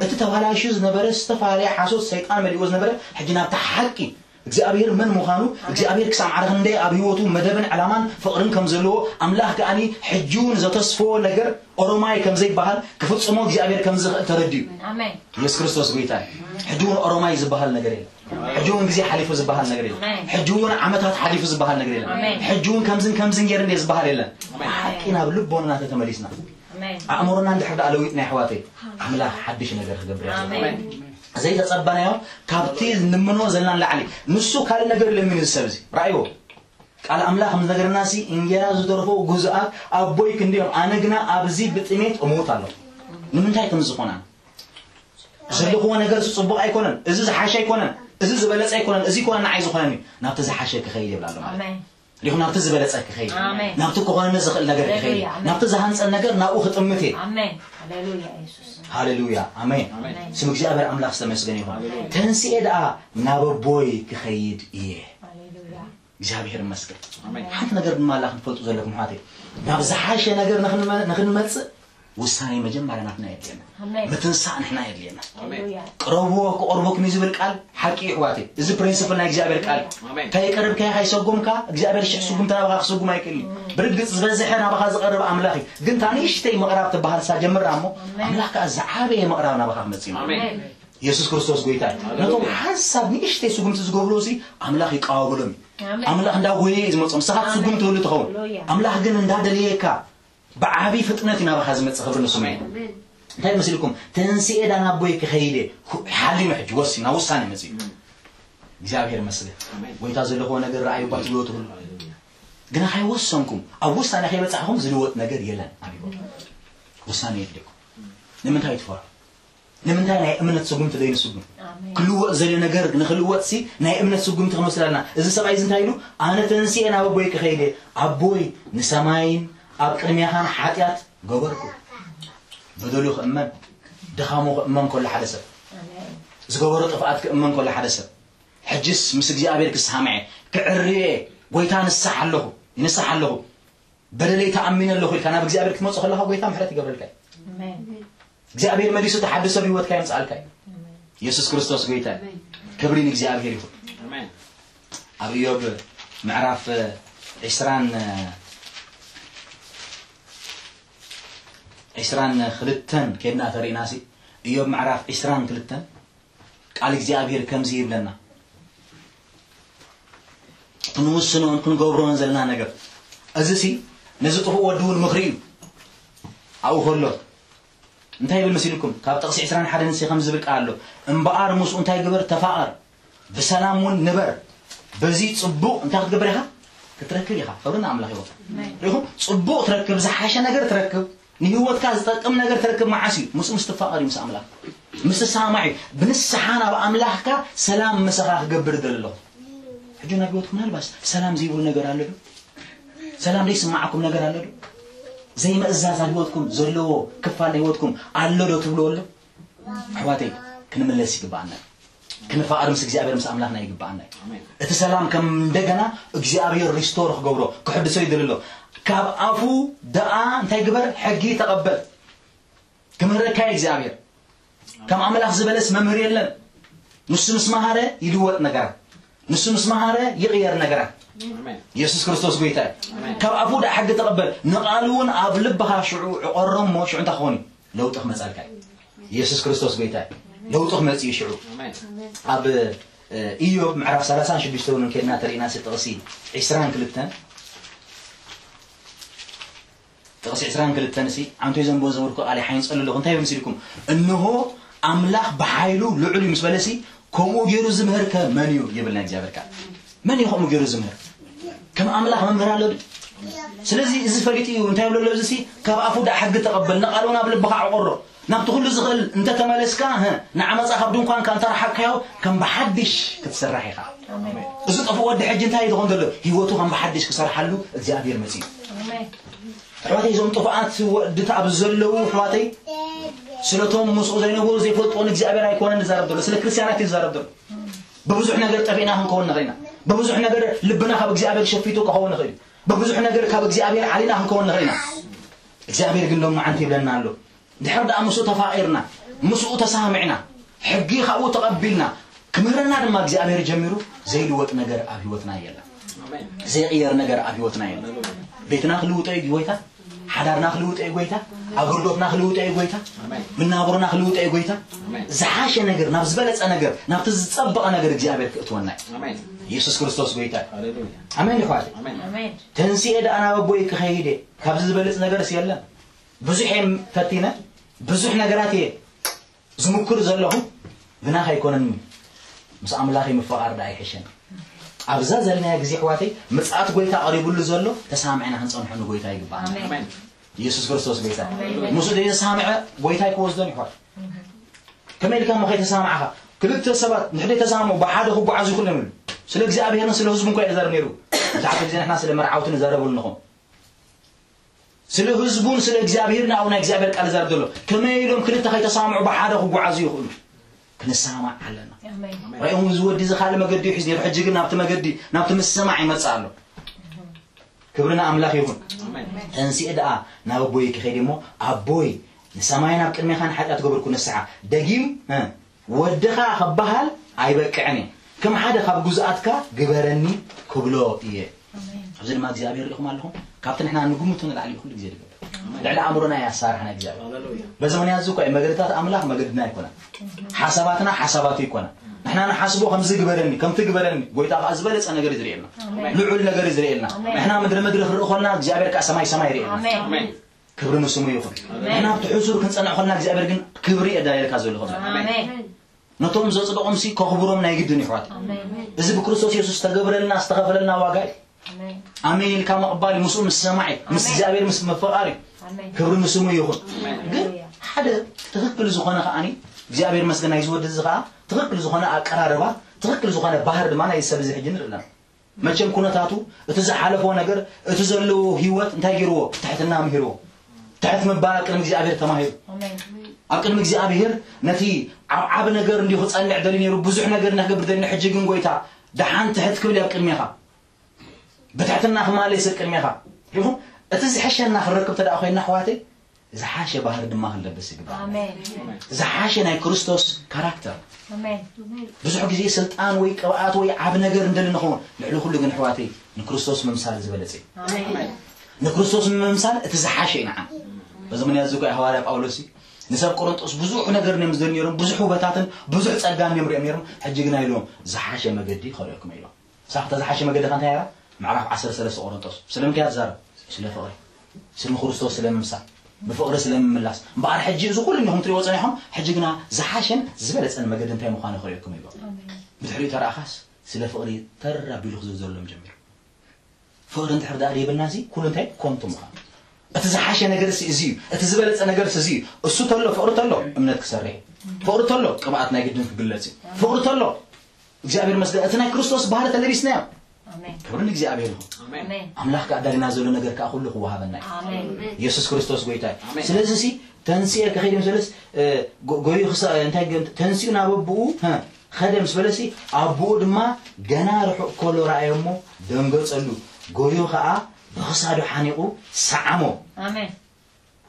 እቲ ተባላሽዩ ዝነበረ ዝተፈላለየ ሓሶት ሰይጣን መሊእዎ ዝነበረ፣ ሕጂ ናብቲ ሓቂ እግዚኣብሔር መን ምዃኑ፣ እግዚኣብሔር ክሳብ ማዕረ ክንደይ ኣብ ህይወቱ መደብን ዕላማን ፍቕርን ከም ዘለዎ፣ ኣምላኽ ከኣኒ ሕጂ እውን ዘተስፈዎ ነገር ኦሮማይ ከም ዘይበሃል ክፍጽሞ እግዚኣብሔር ከም ዝኽእል ተረዲኡ። ኣሜን። የሱስ ክርስቶስ ጎይታ እዩ። ሕጂ እውን ኦሮማይ ዝበሃል ነገር የለን። ሕጂ እውን ግዜ ሓሊፉ ዝበሃል ነገር የለን። ኣሜን። ሕጂ እውን ዓመታት ሓሊፉ ዝበሃል ነገር የለን። ኣሜን። ሕጂ እውን ከምዝን ከምዝን ገይሩ እንደ ዝበሃል የለን። ኣሜን። ሓቂ ናብ ልቦና ተተመሊስና። ኣሜን። ኣእምሮና እንድሕር ደኣ ለዊጥና፣ ኣሕዋተይ፣ ኣምላኽ ሓድሽ ነገር ክገብር እየ። ኣሜን። ዘይተጸበናዮ ካብቲ ንምኖ ዘለና ንላዕሊ። ንሱ ካልእ ነገር ለሚኑ፣ እዚ ሰብ እዚ ረኣይዎ። ቃል ኣምላኽ ምስ ነገረናሲ፣ እንጌራ ዝተረፎ ግዙኣት ኣቦይ ክንደዮም፣ ኣነ ግና ኣብዚ ብጥሜት እመውት ኣለኹ። ንምንታይ ከም ዝኾና? ዘለኽዎ ነገር ጽቡቕ ኣይኮነን፣ እዚ ዝሓሸ ኣይኮነን፣ እዚ ዝበለጸ ኣይኮነን፣ እዚ ኣይኮነን ንዓይ ዝኾነኒ፣ ናብቲ ዝሓሸ ክኸይድ ይብል ኣሎ ማለት። ኣሜን። ዲኹም ናብቲ ዝበለጸ ክኸይድ፣ ኣሜን። ናብቲ ክኾነኒ ዝኽእል ነገር ክኸይድ፣ ሃሌሉያ፣ ኣሜን። ናብቲ ዝሃንጸን ነገር ናብኡ ክጥምት እየ። ኣሜን። ሃሌሉያ፣ የሱስ። ሃሌሉያ፣ ኣሜን። ኣሜን። ስም እግዚኣብሔር ኣምላኽ ዝተመስገነ ይኹን። ሃሌሉያ። ተንስኤ ደኣ ናብ ኣቦይ ክኸይድ እየ። ሃሌሉያ። እግዚኣብሔር ይመስገን። ኣሜን። ሓንቲ ነገር ድማ ኣላ ክትፈልጡ ዘለኩም ሓተይ፣ ናብ ዝሓሸ ነገር ንኽንመ- ንኽንመፅእ ውሳኔ መጀመርያ ናትና የድልየና። ኣሜን። ምትንሳእ ንሕና የድልየና። ኣሜን። ሃሌሉያ። ቅረብዎ ክቐርበኩም እዩ ዝብል ቃል ሓቂ እዩ ኣሕዋተይ። እዚ ፕሪንስፕል ናይ እግዚኣብሔር ቃል እዩ። ኣሜን። ከይቀረብካዮ ከይሰጎምካ እግዚኣብሔር ሽሕ ስጉምቲ ናባኻ ክስጉም ኣይክእል እዩ። ብርግፅ ዝበዝሐ ናባኻ ዝቐርብ ኣምላኽ እዩ። ግን እታ ንእሽተይ ምቕራብ ትበሃል እሳ ጀምራ እሞ ኣሜን። ኣምላኽ ከዓ ዝዓበየ ምቕራብ ናባኻ ክመፅእ እዩ። ኣሜን። የሱስ ክርስቶስ ጎይታ እዩ። ሃሌሉያ። ነቶም ሓንሳብ ንእሽተይ ስጉምቲ ዝገብርዎ ሲ ኣምላኽ ይቃወብሎም እዩ። ኣሜን። ኣምላኽ እንዳጎየ እዩ ዝመፅኦም። ንስኻ ትስጉም ትህሉ ትኸውን። ሃሌሉያ። ኣምላኽ ግን እንዳደለየካ ብዓብዪ ፍጥነት እዩ ናባኻ ዝመፅእ። ክብሪ ንስሙ እዩ። እንታይ መሲልኩም? ተንስኤ ዳ ናብ ኣቦይ ክኸይደ ሓሊሙ ሕጂ ወሲና ውሳኔ መፅኡ። እግዚኣብሔር መስገን። ኣሜን። ጎይታ ዘለኽዎ ነገር ረኣዩ ባ ትብሎ ትብሉ ግና ካይወሰንኩም ኣብ ውሳኔ ከይበፃሕኹም ዝልወጥ ነገር የለን። ኣብ ህይወት ውሳኔ የድልየኩም። ንምንታይ ትፈርሑ? ንምንታይ ናይ እምነት ስጉምቲ ዘይንስጉም? ኣሜን። ክልወጥ ዘለ ነገር ንክልወጥ ሲ ናይ እምነት ስጉምቲ ክንወስድ ኣለና። እዚ ሰብኣይ እዚ እንታይ ኢሉ? ኣነ ተንስኤ ናብ ኣቦይ ክኸይደ ኣቦይ ንሰማይን ኣብ ቅድሜኻን ሓጢኣት ገበርኩ። በደሉ ክእመን ድኻሙ ክእመን ከሎ ሓደ ሰብ ኣሜን። ዝገበሮ ጥፍኣት ክእመን ከሎ ሓደ ሰብ ሕጅስ ምስ እግዚኣብሔር ክሰማምዐ ክዕርየ ጎይታ ንስሕ ኣለኹ ይንስሕ ኣለኹ በደለይ ተኣሚነ ኣለኹ ኢልካ ናብ እግዚኣብሔር ክትመፅእ ከለካ ጎይታ ምሕረት ይገብረልካ እዩ። ኣሜን። እግዚኣብሔር መሊሱ ተሓድሶ ኣብ ህይወትካ የምፅኣልካ እዩ። ኣሜን። የሱስ ክርስቶስ ጎይታ እዩ። ክብሪ ንእግዚኣብሔር ይኹን። ኣሜን። ኣብ ኢዮብ ምዕራፍ ዒስራን ዒስራን ክልተን ከድና ተሪእና ሲ ኢዮብ ምዕራፍ ዒስራን ክልተን ቃል እግዚኣብሔር ከምዚ ይብለና። ክንውስኖን ክንገብሮን ዘለና ነገር እዚ ሲ ነዚ ጥፉእ ወዲ እውን ምኽሪ እዩ። ኣብኡ ከሎ እንታይ ይብል መሲልኩም? ካብ ጥቕሲ ዕስራን ሓደን ንሲ ከም ዝብል ቃል ኣሎ። እምበኣር ምስኡ እንታይ ግበር? ተፋቐር፣ ብሰላም እውን ንበር። በዚ ጽቡቕ እንታይ ክትገብር ኢኻ? ክትረክብ ኢኻ። ክብሪ ንኣምላኽ ይኹን። ሪኹም? ጽቡቕ ትረክብ፣ ዝሓሸ ነገር ትረክብ፣ ንህይወትካ ዝጠቅም ነገር ትረክብ። መዓስ እዩ? ምስ ምስ ትፋቐር እዩ፣ ምስ ኣምላኽ ምስ ትሰማማዕ እዩ። ብንስሓ ናብ ኣምላኽካ ሰላም ምሳኻ ክገብር ይደሊ ኣለኹ። ሕጂ ናብ ህይወትኩም ምናልባት ሰላም ዘይብሉ ነገር ኣሎ ዶ? ሰላም ዘይስማዓኩም ነገር ኣሎ ዶ? ዘይምእዛዝ ኣብ ህይወትኩም ዘለዎ ክፋል ናይ ህይወትኩም ኣሎ ዶ ትብልዎ ኣሎ? ኣሕዋተይ ክንምለስ ይግብኣና። ክንፋቐር ምስ እግዚኣብሔር ምስ ኣምላኽና ይግብኣና እዩ። እቲ ሰላም ከም እንደገና እግዚኣብሔር ሪስቶር ክገብሮ ክሕድሶ ይደሊ ኣሎ። ካብ ኣፉ ደኣ እንታይ ግበር? ሕጊ ተቐበል። ክምህረካ እዩ እግዚኣብሔር። ከም ኣምላኽ ዝበለስ መምህር የለን። ንሱ ምስ መሃረ ይልወጥ ነገራት። ንሱ ምስ መሃረ ይቕየር ነገራት። ኣሜን። የሱስ ክርስቶስ ጎይታ እዩ። ኣሜን። ካብ ኣፉ ደኣ ሕጊ ተቐበል፣ ንቓሉ እውን ኣብ ልብኻ ሽዑ ዕቐሮ እሞ ሽዑ እንታይ ክኸውን እዩ? ለውጢ ክመጻልካ እዩ። የሱስ ክርስቶስ ጎይታ እዩ። ለውጢ ክመጽእ እዩ ሽዑ። ኣሜን። ኣብ እ፣ ኢዮብ ምዕራፍ ሰላሳን ሽዱሽተን እውን ከድና ተሪእና ሲ ጥቕሲ ዒስራን ክልተን ጥቕሲ ዕስራን ክልተን ሲ ዓንቶ ዘንቦ ዘመድኩ ቃል ሓይን ጸልለኹ እንታይ ይብል መሲልኩም? እንሆ ኣምላኽ ብሓይሉ ልዑል እዩ ምስ በለ ሲ ከምኡ ገይሩ ዝምህር ከ መን እዩ ይብል ናይ እግዚኣብሔር ቃል። መን እዩ ከምኡ ገይሩ ዝምህር? ከም ኣምላኽ መምህር ኣሎ ድዩ? ስለዚ እዚ ፈሊጡ እዩ እንታይ ይብሎ ኣሎ? እዚ ሲ ካብ ኣፉ ደኣ ሕጊ ተቐበል፣ ንቓሉ እውን ኣብ ልብኻ ዕቆሮ። ናብቲ ኩሉ ዝኽእል እንተተመለስካ፣ ህ፣ ንዓመፃ ካብ ድንኳንካ እንተረሓቅካዮ ከም ብሓድሽ ክትስራሕ ኢኻ። እዚ ጠፍኡ ወዲ ሕጂ እንታይ እዩ ዝኾን ዘሎ? ህይወቱ ከም ብሓድሽ ክሰርሓሉ እግዚኣብሔር መፅኡ። ኣሜን። ኣሕዋተይ እዞም ጥፉኣት ወድታ ኣብ ዘለዉ ኣሕዋተይ ስለቶም ምስኡ ዘይነበሩ ዘይፈልጥዎ ንእግዚኣብሔር ኣይኮነን ዝዛረብ ዘሎ፣ ስለ ክርስትያናት እዩ ዝዛረብ ዘሎ። ብብዙሕ ነገር ጠፊእና ክንከውን ንኽእል ኢና። ብብዙሕ ነገር ልብና ካብ እግዚኣብሔር ሸፊቱ ክኸውን ንኽእል እዩ። ብብዙሕ ነገር ካብ እግዚኣብሔር ዓሊና ክንከውን ንኽእል ኢና። እግዚኣብሔር ግን ሎም መዓንቲ ይብለና ኣሎ። ድሕር ደኣ ምስኡ ተፋቒርና፣ ምስኡ ተሳሚዕና፣ ሕጊ ካብኡ ተቐቢልና ክምህረና ድማ እግዚኣብሔር ጀሚሩ ዘይልወጥ ነገር ኣብ ህይወትና የለን። ዘይቕየር ነገር ኣብ ህይወትና የለን። ቤትና ክልውጦ እዩ ጎይታ። ሓዳርና ክልውጦ እዩ ጎይታ። ኣገልግሎትና ክልውጦ እዩ ጎይታ። ምናብሮና ክልውጦ እዩ ጎይታ። ዝሓሸ ነገር፣ ናብ ዝበለጸ ነገር፣ ናብቲ ዝጸበቐ ነገር እግዚኣብሔር ክእትወና እዩ። ኢየሱስ ክርስቶስ ጎይታ እዩ። ኣሜን ይሕዋት። ኣሜን። ተንስኤ ደኣ ናብ ኣቦይ ክኸይድ እየ። ካብዚ ዝበልጽ ነገርስ የለን። ብዙሕ እየ ፈቲነ፣ ብዙሕ ነገራት እየ ዝምኩር ዘለኹ፣ ግና ከይኮነኒ ምስ ኣምላኸይ ምፍቓር ደኣ ይሕሸኒ። ኣብዛ ዘለናያ ግዜ ኣሕዋተይ ምጽኣት ጎይታ ቀሪቡሉ ዘሎ ተሳሚዕና ክንጸንሖ ንጎይታ ይግባኣና። ኣሜን። ኢየሱስ ክርስቶስ ጎይታ። ኣሜን። ምስኡ ዘይተሳምዐ ጎይታ ኣይክወስዶን ይሕዋት። ከመይ ኢልካ እሞ ከይተሳምዓኻ ክልተ ሰባት ንሕደይ ተሳምዑ ብሓደ ክጓዓዙ ይኽእሉ እዮም። ስለ እግዚኣብሔርን ስለ ህዝቡ እንኳ ይዛረብ ነይሩ። ብዙሓት ግዜ ንሕና ስለ መርዓውቲ ንዛረበሉ ንኾን። ስለ ህዝቡን ስለ እግዚኣብሔር ንኣው ናይ እግዚኣብሔር ቃል ዛር ዘሎ ከመይ ኢሎም ክልተ ከይተሳምዑ ብሓደ ክጓዓዙ ይኽእሉ? ክንሰማማዕ ኣለና። ራእዮም እዚ ወዲ እዚ ካልእ መገዲ እዩ ሒዝ ነይሩ፣ ሕጂ ግን ናብቲ መገዲ ናብቲ ምስማዕ ይመጽእ ኣሎ። ክብሪ ንኣምላኽ ይኹን። ተንሲኤ ደኣ ናብ ኣቦይ ክኸይድ እሞ ኣቦይ ንሰማይ ናብ ቅድሜኻ ንሓጢኣት ገበርኩ ንስሓ ደጊም ወድኻ ክበሃል ኣይበቅዕን እየ፣ ከም ሓደ ካብ ግዙኣትካ ግበረኒ ክብሎ እየ። ኣብዚ ድማ እግዚኣብሔር ርኢኹም ኣለኹም፣ ካብቲ ንሕና ንግምቶ ንላዕሊ እዩ ኩሉ ግዜ ዝገብር። ልዕሊ ኣእምሮና እያ ኣሳርሕና እግዚኣብሔር። በዚ ምክንያት እዚ እኮ እዩ መገድታት ኣምላኽ መገድና ኣይኮነን፣ ሓሳባትና ሓሳባቱ ኣይኮነን። ንሕና ንሓስቦ ከምዚ ግበረኒ ከምቲ ግበረኒ፣ ጎይታ ከዓ ዝበለፀ ነገር እዩ ዝርእየልና፣ ልዑል ነገር እዩ ዝርእየልና። ንሕና ምድሪ ምድሪ ክንርኢ ከለና እግዚኣብሔር ከዓ ሰማይ ሰማይ ይርእየልና። ክብሪ ንስሙ ይኹን። ንሕና ኣብቲ ሕሱር ክንጸንዕ ከለና እግዚኣብሔር ግን ክብሪ የዳየልካ ዘሎ ከብላ ነቶም ዘጽደቖም ሲ ከኽብሮም ናይ ግድን ይሕዋት። እዚ ብክርስቶስ የሱስ ዝተገብረልና ዝተኸፈለልና ዋጋ እዩ። ኣሜን ኢልካ ምቕባል ምስኡ ምስ ሰማዒ ምስ እግዚኣብሔር ምስ ምፍቓር እዩ። ክብሪ ንስሙ ይኹን። ግን ሓደ ትኽክል ዝኾነ ከዓኒ እግዚኣብሔር መስገን ናይ ዝወዲ እዚ ከዓ ትኽክል ዝኾነ ኣቀራርባ ትኽክል ዝኾነ ባህር ድማ ናይ ሰብ እዚ ሕጂ ንርኢ ኣለና። መቸም ኩነታቱ እቲ ዝሓለፎ ነገር እቲ ዘለዎ ህይወት እንታይ ገይርዎ? ትሕትና ምሂርዎ። ትሕት ምባል ኣብ ቅድሚ እግዚኣብሔር ተማሂሩ። ኣብ ቅድሚ እግዚኣብሔር ነቲ ዓብዓቢ ነገር እንዲሁ ክጸንዕ ደሊ ነይሩ፣ ብዙሕ ነገር ንክገብር ደሊ፣ ሕጂ ግን ጎይታ ደሓን ትሕት ክብል ኣብ ቅድሜኻ ብትሕትና ክማለስ ኣብ ቅድሜኻ ይኹን። እቲ ዝሕሸና ክንረክብ ተደኣ ኮይና ኣሕዋተይ ዝሓሸ ባህሪ ድማ ክንለብስ ይግባእ። ዝሓሸ ናይ ክርስቶስ ካራክተር። ብዙሕ ግዜ ስልጣን ወይ ቅብኣት ወይ ዓብ ነገር እንደሊ ንኸውን፣ ልዕሊ ኩሉ ግን ኣሕዋተይ ንክርስቶስ ምምሳል ዝበለጸ እዩ። ንክርስቶስ ምምሳል እቲ ዝሓሸ እዩ ንዓና። በዚ ምክንያት እዚ እኮ እዩ ሃዋርያ ጳውሎስ ንሰብ ቆሮንጦስ ብዙሕ ነገር እዮም ዝደሊ ነይሮም፣ ብዙሕ ውበታትን ብዙሕ ጸጋን እዮም ሪኦም ነይሮም። ሕጂ ግና ኢሎም ዝሓሸ መገዲ ከርእየኩም ኢሎም። ሳኽተ ዝሓሸ መገዲ ከ እንታይ እያ? ምዕራፍ ዓሰርተ ሰለስተ ቆሮንጦስ ስለምንታይ እያ ትዛረብ? ስለ ፍቕሪ፣ ስለ ክርስቶስ ስለ ምምሳል፣ ብፍቕሪ ስለ ምምላስ። እምበኣር ሕጂ እዚ ኩሉ እንዲኹም ትሪእዎ ጸኒሖም፣ ሕጂ ግና ዝሓሸን ዝበለጸን መገዲ እንታይ ምዃኑ ክርእየኩም ይብሎ። ብድሕሪኡ ተረኣኻስ ስለ ፍቕሪ ተር ኣቢሉ ክዝርዘሎም ጀሚሩ። ፍቕሪ እንድሕር ደኣ ደይብልና እዚ ኩሉ እንታይ ኮንቱ ምዃኑ። እቲ ዝሓሸ ነገር ሲ እዚ እዩ። እቲ ዝበለጸ ነገር ሲ እዚ እዩ። እሱ ተሎ ፍቕሪ ተሎ እምነት ክሰርሕ እዩ። ፍቕሪ ተሎ ቅብኣት ናይ ግድን ክግለጽ እዩ። ፍቕሪ ተሎ እግዚኣብሔር መስገን እቲ ናይ ክርስቶስ ባህሪ ተለቢስናዮ። ክብሪ ንእግዚኣብሔር ይኹን። ኣምላኽ ከኣ ኣዳሊና ዘሎ ነገር ከኣ ኩሉ ክወሃበና እዩ። ኢየሱስ ክርስቶስ ጎይታ እዩ። ስለዚ ሲ ተንስኤ ከኸይድ ምስ በለስ ጎዩ እንታይ ተንስኡ ናብ ኣቦኡ ኸደ ምስ በለሲ ኣቦኡ ድማ ገና ርሑቕ ከሎ ረኣዮ እሞ ደንገጸሉ። ጎዩ ከኣ ብኽሳዱ ሓኒቑ ሰዓሞ።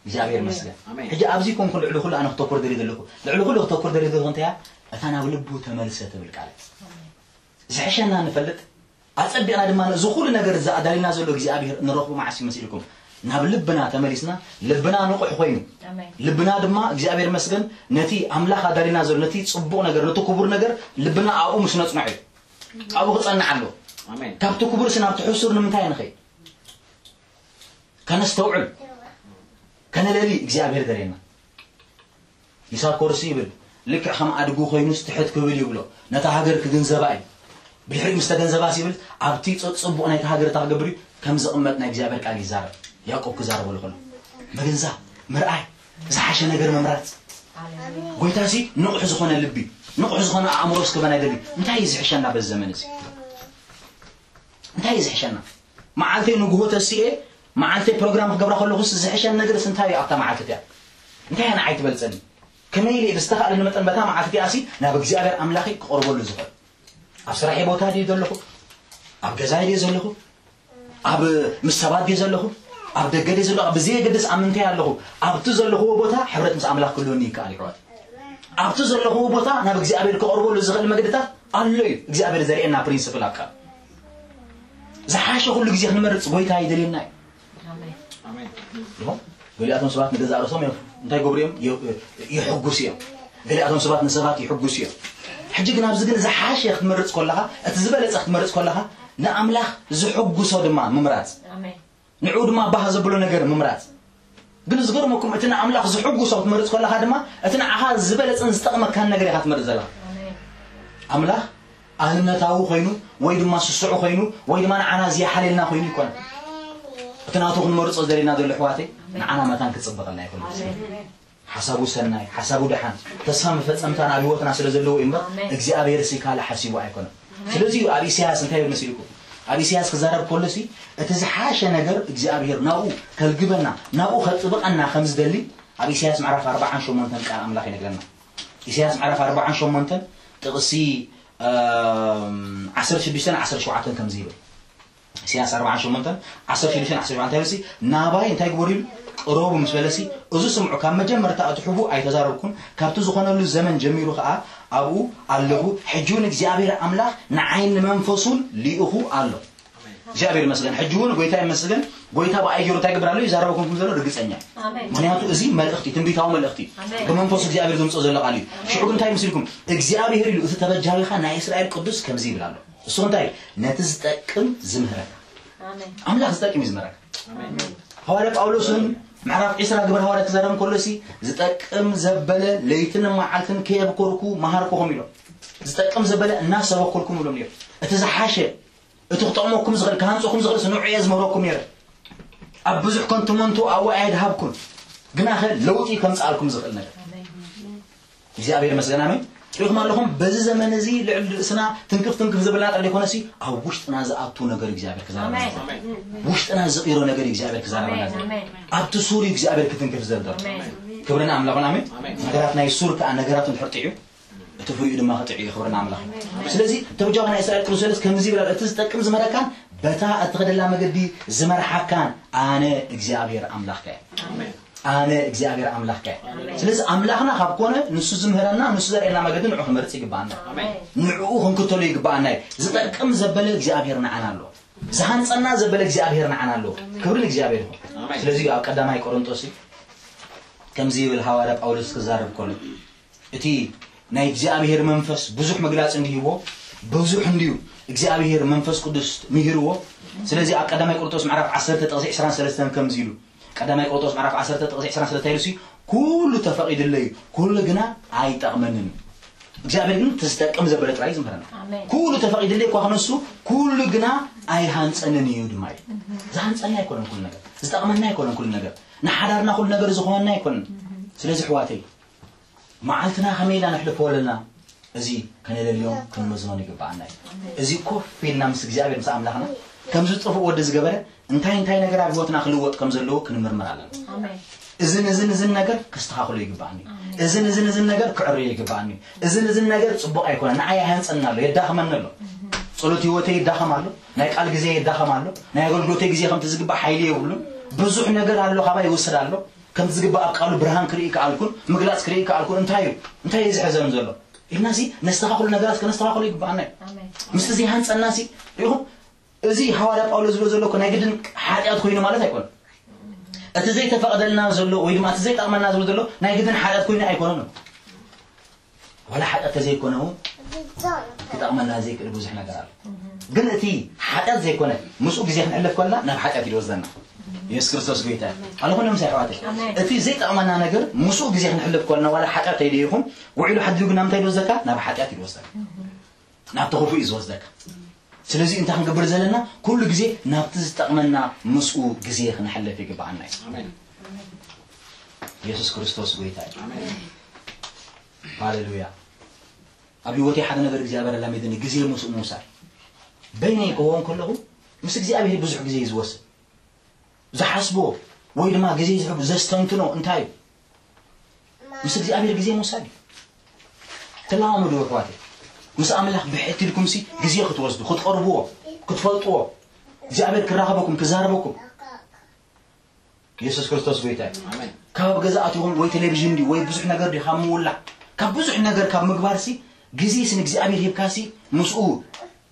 እግዚኣብሔር መስገን። ሕጂ ኣብዚ ኮንኩ ልዕሊ ኩሉ ኣነ ክተኩር ደልየ ዘለኩ። ልዕሊ ኩሉ ክተኩር ደልየ ዘለኩ እንታይ እያ? እታ ናብ ልቡ ተመልሰ ትብል ቃል። ዝሕሸና ንፈልጥ ኣጸቢቕና ድማ እዚ ኩሉ ነገር እዚ ኣዳሊና ዘሎ እግዚኣብሔር ንረኽቡ መዓስ ይመስልኩም? ናብ ልብና ተመሊስና ልብና ንቑሕ ኮይኑ ልብና ድማ እግዚኣብሔር መስገን ነቲ ኣምላኽ ኣዳሊና ዘሎ ነቲ ጽቡቕ ነገር ነቲ ክቡር ነገር ልብና ኣብኡ ምስ ነጽንዖ እዩ። ኣብኡ ክጸንዕ ኣለዎ። ካብቲ ክቡር ሲ ናብቲ ሕሱር ንምንታይ ንኸይድ? ከነስተውዕል ከነለሊ እግዚኣብሔር ደልየና። ይሳኮርሲ ይብል ልክዕ ከም ኣድጉ ኮይኑስ ትሕት ክብል ይብሎ። ነታ ሃገር ክግንዘባ እዩ። ብድሕሪኡ ምስ ተገንዘባስ ይብል ኣብቲ ጽቡቕ ናይቲ ሃገር እታ ክገብር እዩ ከም ዝቕመጥ ናይ እግዚኣብሔር ቃል ይዛረብ። ያዕቆብ ክዛረበሉ ከሎ ምግንዛብ፣ ምርኣይ፣ ዝሓሸ ነገር ምምራጽ። ጎይታሲ ንቑሕ ዝኾነ ልቢ ንቑሕ ዝኾነ ኣእምሮ ስክበና ይደሊ። እንታይ እዩ ዝሕሸና በዚ ዘመን እዚ? እንታይ እዩ ዝሕሸና? መዓልተይ ንግሆ ተሲኤ መዓልተይ ፕሮግራም ክገብራ ከለኹስ ዝሕሸን ነገርስ እንታይ እዩ ኣብታ መዓልቲ እቲኣ? እንታይ እያ ንዓይ ትበልፀኒ? ከመይ ኢለ ብዝተኻእለኒ መጠን በታ መዓልቲ እቲኣ ሲ ናብ እግዚኣብሔር ኣምላኸይ ክቐርበሉ ዝኽእል? ኣብ ስራሐይ ቦታ ድዩ ዘለኹ? ኣብ ገዛይ ድዩ ዘለኹ? ኣብ ምስ ሰባት ድዩ ዘለኹ? ኣብ ደገ ድዩ ዘለኹ? ብዘየገድስ ኣብ ምንታይ ኣለኹ? ኣብቲ ዘለኹዎ ቦታ ሕብረት ምስ ኣምላኽ ክህልወኒ ይከኣል ይሕዋት። ኣብቲ ዘለኹዎ ቦታ ናብ እግዚኣብሔር ክቐርበሉ ዝኽእል መገድታት ኣሎ እዩ እግዚኣብሔር ዘርእየና ፕሪንስፕል ኣብ ቃል። ዝሓሸ ኩሉ ግዜ ክንመርጽ ጎይታ ይደልየና እዩ። ኣሜን። ይኹን? ገሊኣቶም ሰባት ንገዛእ ርእሶም እዮም እንታይ ገብሩ እዮም? የ- ይሕጉስ እዮም። ገሊኣቶም ሰባት ንሰባት ይሕጉስ እዮም። ሕጂ ግን ኣብዚ ግን ዝሓሸ ክትመርጽ ከለኻ እቲ ዝበለጸ ክትመርጽ ከለኻ ንኣምላኽ ዝሕጉሶ ድማ ምምራጽ ኣሜን። ንዕኡ ድማ ባህ ዘብሎ ነገር ምምራጽ። ግን ዝገርመኩም እቲ ንኣምላኽ ዝሕጉሶ ክትመርጽ ከለኻ ድማ እቲ ንዓኻ ዝበለጸን ዝጠቕመካን ነገር ኢኻ ትመርጽ ዘለኻ። ኣምላኽ ኣንነታዊ ኮይኑ ወይ ድማ ስሱዑ ኮይኑ ወይ ድማ ንዓና ዝይሓልየልና ኮይኑ ይኮነ። እቲ ናቱ ክንመርጾ ዘለና ዘሎ ኣሕዋተይ ንዓና መታን ክጽበቐልና ይኽእል። ሓሳቡ ሰናይ፣ ሓሳቡ ደሓን፣ ተስፋ መፈጸምታን ኣብ ህይወትና ስለ ዘለዎ እዩ እምበር እግዚኣብሔር ሲ ካልእ ሓሲቡ ኣይኮነን። ስለዚ እዩ ኣብ ኢሳያስ እንታይ ይብል መሲልኩም? ኣብ ኢሳያስ ክዛረብ ከሎሲ እቲ ዝሓሸ ነገር እግዚኣብሔር ናብኡ ከልግበና ናብኡ ከጥብቐና ከም ዝደሊ ኣብ ኢሳያስ ምዕራፍ ኣርባዓን ሸሞንተን ቃል ኣምላኽ ይነግረና። ኢሳያስ ምዕራፍ ኣርባዓን ሸሞንተን ጥቕሲ ዓሰርተ ሽዱሽተን ዓሰርተ ሸውዓተን ከምዚ ይብል። ኢሳያስ ኣርባዓን ሸሞንተን ዓሰርተ ሽዱሽተን ዓሰርተ ሸውዓተን እንታይ ይብልሲ? ናባይ እንታይ ግበሩ ኢሉ? ቅረቡ ምስ በለሲ፣ እዚ ስምዑ፣ ካብ መጀመርታ እቲ ሕቡእ ኣይተዛረብኩን፣ ካብቲ ዝኾነሉ ዘመን ጀሚሩ ኸኣ ኣብኡ ኣለኹ። ሕጂ እውን እግዚኣብሔር ኣምላኽ ንዓይን ንመንፈሱን ልኢኹ ኣሎ። እግዚኣብሔር ይመስገን። ሕጂ እውን ጎይታ ይመስገን። ጎይታ ብኣይ ገይሩ እንታይ ይገብር ኣሎ? ይዛረበኩም ከም ዘሎ ርግጸኛ እዩ። ኣሜን። ምክንያቱ እዚ መልእኽቲ፣ ትንቢታዊ መልእኽቲ ኣሜን። ብመንፈሱ እግዚኣብሔር ዘምጽኦ ዘሎ ቃል እዩ። ሽዑ ግን እንታይ ምስ ኢልኩም? እግዚኣብሔር ኢሉ እቲ ተበጃዊኻ ናይ እስራኤል ቅዱስ ከምዚ ይብል ኣሎ። እሱ እንታይ? ነቲ ዝጠቅም ዝምህረካ። ኣሜን። ኣምላኽ ዝጠቅም እዩ ዝምህረካ። ኣሜን። ሃዋርያ ጳውሎስ እውን ምዕራፍ ዒስራ ግብረ ሃዋርያ ክዛረብ ከሎ ሲ ዝጠቅም ዘበለ ለይትን መዓልትን ከየብኮርኩ መሃርኩኹም ኢሎም። ዝጠቅም ዘበለ እናሰበኮልኩም ኢሎም ነይሩ። እቲ ዝሓሸ፣ እቲ ክጠቕመኩም ዝኽእል፣ ክሃንፀኩም ዝኽእል ንዑ እየ ዝምህረኩም ነይረ። ኣብ ብዙሕ ከንቱ መንቱ ኣብኡ ኣየድሃብኩን። ግናኸ ለውጢ ከምፅኣልኩም ዝኽእል ነገር እግዚኣብሔር ይመስገን። ኣሜን። ሪኢኹም ኣለኹም። በዚ ዘመን እዚ ልዕሊ ርእስና ትንክፍ ትንክፍ ዝብልና ጥራይ ዘይኮነሲ ኣብ ውሽጥና ዝኣቱ ነገር እግዚኣብሔር ክዛረበና ኣሜን። ዘሎ። ውሽጥና ዝቕይሮ ነገር እግዚኣብሔር ክዛረበና ኣሜን። ዘሎ። ኣሜን። ኣብቲ ሱር እዩ እግዚኣብሔር ክትንክፍ ዘሎ። ኣሜን። ክብርና ኣምላኽን ኣሜን። ኣሜን። ነገራት ናይ ሱር ከዓ ነገራት እንድሕር ጥዕዩ እቲ ፍሪኡ ድማ ክጥዕዩ ክብርና ኣምላኽ። ኣሜን። ስለዚ ተብጃኻ ናይ እስራኤል ቅዱስ ዘለስ ከምዚ ይብላል፣ እቲ ዝጠቅም ዝመረካን በታ እትኸደላ መገዲ ዝመርሓካን ኣነ እግዚኣብሔር ኣምላኽካ እየ። ኣሜን። ኣነ እግዚኣብሔር ኣምላኽካ እየ። ኣሜን። ስለዚ ኣምላኽና ካብ ኮነ ንሱ ዝምህረና ንሱ ዘርእየና መገዲ ንዑ ክመርጽ ይግባኣና። ኣሜን። ንዕኡ ክንክተሎ ይግባኣና እዩ። ዝጠቅም ዘበለ እግዚኣብሔር ንዓና ኣሎ። ዝሃንጸና ዘበለ እግዚኣብሔር ንዓና ኣሎ። ክብሪ ንእግዚኣብሔር ይኹን። ኣሜን። ስለዚ ኣብ ቀዳማይ ቆሮንጦስ እዩ ከምዚ ይብል ሃዋርያ ጳውሎስ ክዛረብ ከሎ እቲ ናይ እግዚኣብሔር መንፈስ ብዙሕ መግላጽ እንዲህዎ ብዙሕ እንዲዩ እግዚኣብሔር መንፈስ ቅዱስ ምሂርዎ። ስለዚ ኣብ ቀዳማይ ቆሮንጦስ ምዕራፍ ዓሰርተ ጥቕሲ ዕስራን ሰለስተን ከምዚ ኢሉ ቀዳማይ ቆሮንጦስ ምዕራፍ ዓሰርተ ጥቕሲ ዕስራን ሰለስተን ኢሉ ሲ ኩሉ ተፈቒድለይ ኩሉ ግና ኣይጠቕመንን። እግዚኣብሔር ግን እቲ ዝጠቅም ዘበለ ጥራይ ዝምህረና። ኣሜን። ኩሉ ተፈቒድለይ እኳ ክነሱ ኩሉ ግና ኣይሃንጸንን እዩ ድማ እዩ። ዝሃንጸና ኣይኮነን ኩሉ ነገር፣ ዝጠቕመና ኣይኮነን ኩሉ ነገር፣ ንሓዳርና ኩሉ ነገር ዝኾነና ኣይኮነን። ስለዚ ኣሕዋተይ መዓልትና ከመይ ኢልና ነሕልፎ ኣለና? እዚ ከነለልዮም ክንመዝኖን ይግባኣና እዩ። እዚ ኮፍ ኢልና ምስ እግዚኣብሔር ምስ ኣምላኽና ከምዚ ጥፉእ ወዲ ዝገበረ እንታይ እንታይ ነገር ኣብ ህይወትና ክልወጥ ከም ዘለዎ ክንምርምር ኣለና። ኣሜን። እዝን እዝን እዝን ነገር ከስተኻኽሎ ይግባኣኒ። ኣሜን። እዝን እዝን እዝን ነገር ክዕርዮ ይግባኣኒ። እዝን እዝን ነገር ጽቡቕ ኣይኮነ፣ ንዓይ ኣይሃንጸኒ ኣሎ፣ የዳኽመኒ ኣሎ። ጸሎት ህይወተይ ይዳኸም ኣሎ፣ ናይ ቃል ግዜ ይዳኸም ኣሎ፣ ናይ ኣገልግሎተይ ግዜ ከምቲ ዝግባእ ሓይሊ የብሉን። ብዙሕ ነገር ኣሎ ካባይ ይወስድ ኣሎ። ከምቲ ዝግባእ ኣብ ቃሉ ብርሃን ክርኢ ከኣልኩን ምግላጽ ክርኢ ከኣልኩን እንታይ እዩ እንታይ እዩ ዝሕዘን ዘሎ ኢልና ሲ ነስተኻኽሉ ነገራት ከነስተኻኽሉ ይግባኣና እዩ። ኣሜን። ምስቲ ዘይሃንጸና ሲ ሪኹም እዚ ሃዋርያ ጳውሎስ ዝብሎ ዘሎ እኮ ናይ ግድን ሓጢኣት ኮይኑ ማለት ኣይኮነን። እቲ ዘይተፈቕደልና ዘሎ ወይ ድማ እቲ ዘይጠቕመና ዝብሎ ዘሎ ናይ ግድን ሓጢኣት ኮይኑ ኣይኮነን። ዋላ ሓጢኣት ተዘይኮነ እውን ክጠቕመና ዘይክእል ብዙሕ ነገር ኣሎ። ግን እቲ ሓጢኣት ዘይኮነ ምስኡ ግዜ ክንሕልፍ ከለና ናብ ሓጢኣት እዩ ዝወስደና። የሱስ ክርስቶስ ጎይታ እዩ። ኣለኹም ምሳይ ኣሕዋተይ። ኣሜን። እቲ ዘይጠቕመና ነገር ምስኡ ግዜ ክንሕልፍ ከለና ዋላ ሓጢኣት ተይደይኹም ውዒሉ ሓዲሩ ግን ናብ እንታይ ይወስደካ? ናብ ሓጢኣት እዩ ዝወስደካ። ናብቲ ክፉእ እዩ ዝወስደካ። ስለዚ እንታይ ክንገብር ዘለና? ኩሉ ግዜ ናብቲ ዝጠቕመና ምስኡ ግዜ ክነሕልፍ ይግብኣና እዩ። ኣሜን። የሱስ ክርስቶስ ጎይታ እዩ። ኣሜን። ሃሌሉያ። ኣብ ህይወተይ ሓደ ነገር እግዚኣብሔር ኣላሚድኒ ግዜ ምስኡ ምውሳድ። በይነይ ክኸውን ከለኹ ምስ እግዚኣብሔር ብዙሕ ግዜ እዩ ዝወስድ። ዝሓስቦ ወይ ድማ ግዜ ዝሕቡ ዘስተንትኖ እንታይ እዩ? ምስ እግዚኣብሔር ግዜ ምውሳድ እዩ። ተለማመዱ ኣሕዋተይ። ምስ ኣምላኽ ብሕት ኢልኩም ሲ ግዜ ክትወስዱ፣ ክትቐርብዎ፣ ክትፈልጥዎ፣ እግዚኣብሔር ክራኸበኩም፣ ክዛረበኩም። የሱስ ክርስቶስ ጎይታ እዩ። ኣሜን። ካብ ኣብ ገዛ ኣትኹም ወይ ቴሌቪዥን ድዩ ወይ ብዙሕ ነገር ድዩ ካብ ምውላዕ፣ ካብ ብዙሕ ነገር ካብ ምግባር ሲ ግዜ ሲ ንእግዚኣብሔር ሂብካ ሲ ምስኡ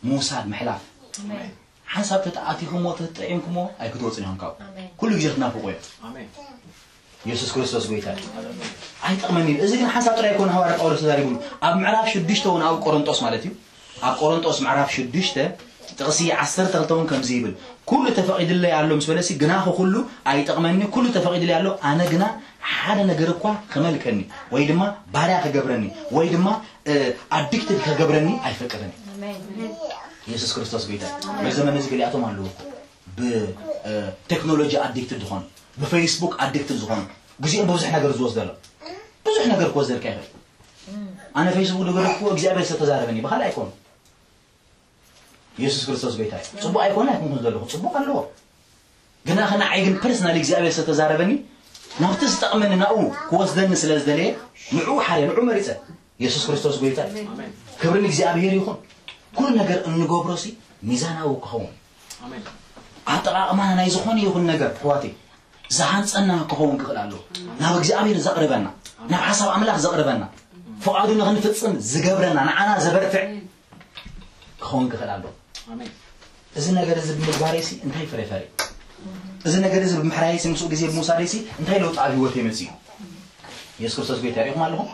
ምውሳድ ምሕላፍ። ኣሜን። ሓንሳብ ተተኣቲኹሞ ተጠዒምኩሞ ኣይክትወፅን ኢኹም ካብኡ። ኣሜን። ኩሉ ግዜ ክትናፍቆ እዮም። ኣሜን። የሱስ ክርስቶስ ጎይታ እዩ። ኣይጠቕመን እዩ። እዚ ግን ሓንሳብ ጥራይ ኣይኮነ ሃዋርያ ጳውሎስ ተዛሪቡ ኣብ ምዕራፍ ሽዱሽተ እውን ኣብ ቆሮንጦስ ማለት እዩ። ኣብ ቆሮንጦስ ምዕራፍ ሽዱሽተ ጥቕሲ ዓሰርተ ክልተ እውን ከምዚ ይብል፣ ኩሉ ተፈቒድለይ ኣሎ ምስ በለሲ ግናኹ ኩሉ ኣይጠቕመኒ፣ ኩሉ ተፈቒድለይ ኣሎ፣ ኣነ ግና ሓደ ነገር እኳ ክመልከኒ ወይ ድማ ባርያ ክገብረኒ ወይ ድማ ኣዲክትድ ክገብረኒ ኣይፈቅድን። ኣሜን። የሱስ ክርስቶስ ጎይታ። ኣብዚ ዘመን እዚ ገሊኣቶም ኣለዉ እኮ ብቴክኖሎጂ ኣዲክትድ ዝኾኑ፣ ብፌስቡክ ኣዲክትድ ዝኾኑ፣ ግዜኦም ብብዙሕ ነገር ዝወስደሎም። ብዙሕ ነገር ክወስደልካ ይኽእል። ኣነ ፌስቡክ ዝገደፍኩዎ እግዚኣብሔር ዝተዛረበኒ ብኻልእ ኣይኮኑ። የሱስ ክርስቶስ ጎይታ እዩ። ጽቡቕ ኣይኮነ ኣይኮንኩን ዘለኹ፣ ጽቡቕ ኣለዎ። ግና ንዓይ ግን ፐርሰናል እግዚኣብሔር ዝተዛረበኒ፣ ናብቲ ዝጠቕመኒ ናብኡ ክወስደኒ ስለ ዝደለየ፣ ንዕኡ ሓርየ፣ ንዕኡ መሪጸ። የሱስ ክርስቶስ ጎይታ እዩ። ክብሪ ንእግዚኣብሔር ይኹን። ኩሉ ነገር እንገብሮ ሲ ሚዛናዊ ክኸውን። ኣጠቓቕማና ናይ ዝኾነ ይኹን ነገር ኣሕዋተይ፣ ዝሃንጸና ክኸውን ክኽእል ኣለዎ። ናብ እግዚኣብሔር ዘቕርበና፣ ናብ ሓሳብ ኣምላኽ ዘቕርበና፣ ፍቓዱ ንኽንፍጽም ዝገብረና፣ ንዓና ዘበርትዕ ክኸውን ክኽእል ኣለዎ። እዚ ነገር እዚ ብምግባረይ ሲ እንታይ ፍረ ፈርየ? እዚ ነገር እዚ ብምሕራየይ ሲ ምስኡ ግዜ ብምውሳደይ ሲ እንታይ ለውጢ ኣብ ህይወተይ መጺኡ? የሱስ ክርስቶስ ጎይታ ርኢኹም ኣለኹም?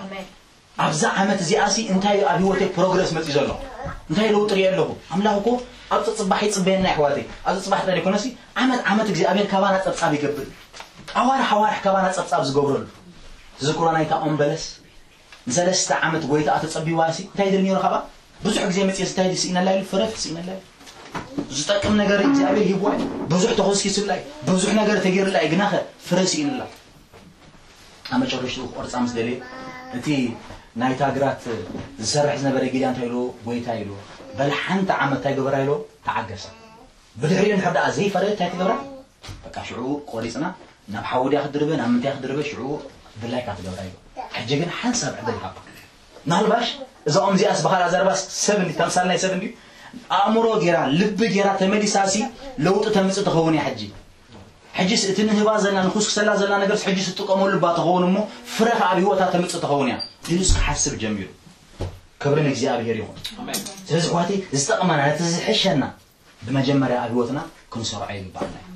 ኣብዛ ዓመት እዚኣ ሲ እንታይ ኣብ ህይወተይ ፕሮግረስ መጺኡ ዘሎ? እንታይ ለውጢ ርእየ ኣለኹ? ኣምላኽ እኮ ኣብ ጽባሕ ይጽበየና ኣሕዋተይ። ኣብ ጽባሕ ጥራይ ዘይኮነ ሲ ዓመት ዓመት እግዚኣብሔር ካባና ጸብጻብ ይገብር። ኣዋርሕ ኣዋርሕ ካባና ጸብጻብ ዝገብረሉ። ትዝክሮ ናይታ ኦም በለስ ንሰለስተ ዓመት ጎይታ ተጸቢዋ ሲ እንታይ ድል ነይሩ ካባ? ብዙሕ ግዜ መጽየ እንታይ ድስኢነላ ኢሉ ፍረ ስኢነላ ኢሉ። ዝጠቅም ነገር እግዚኣብሔር ሂብዋ እዩ። ብዙሕ ተኾስኪስላ እዩ። ብዙሕ ነገር ተገይርላ እዩ። ግናኸ ፍረ ስኢንላ። ኣብ መጨረሽትኡ ክቆርጻ ምስ ደለየ፣ እቲ ናይታ ግራት ዝሰርሕ ዝነበረ ጊድያ እንታይ ኢሉ? ጎይታ ኢሉ። በል ሓንቲ ዓመት እንታይ ገበራ ኢሉ? ተዓገሰ። ብድሕሪኡ እንድሕር ደኣ ዘይፈረየ እንታይ ትገብራ? በቃ ሽዑ ቆሪጽና ናብ ሓዊ ድያ ክትድርበ፣ ናብ ምንታይ ክትድርበ ሽዑ ድላይካ ትገብራ ኢሉ። ሕጂ ግን ሓንሳብ ዕድል ሃባ። ምናልባሽ እዛ ኦም እዚኣስ ብኻልኣ ዘረባስ ሰብ እንዲ ተምሳል ናይ ሰብ እንዲ ኣእምሮ ጌራ ልቢ ጌራ ተመሊሳሲ ለውጢ ተምጽእ ትኸውን እያ ሕጂ። ሕጂስ እቲ ንህባ ዘላ ንኹስክሰላ ዘላ ነገርስ ሕጂስ ትጥቀመሉ እባ ትኸውን እሞ ፍረ ከኣ ኣብ ህይወታ ተምጽእ ትኸውን እያ ኢሉስ ክሓስብ ጀሚሩ። ክብሪ ንእግዚኣብሔር ይኹን። ስለዚ ኣሕዋተይ ዝጠቕመና ነቲ ዝሕሸና ብመጀመርያ ኣብ ህይወትና ክንሰርዖ ይግባኣና እዩ።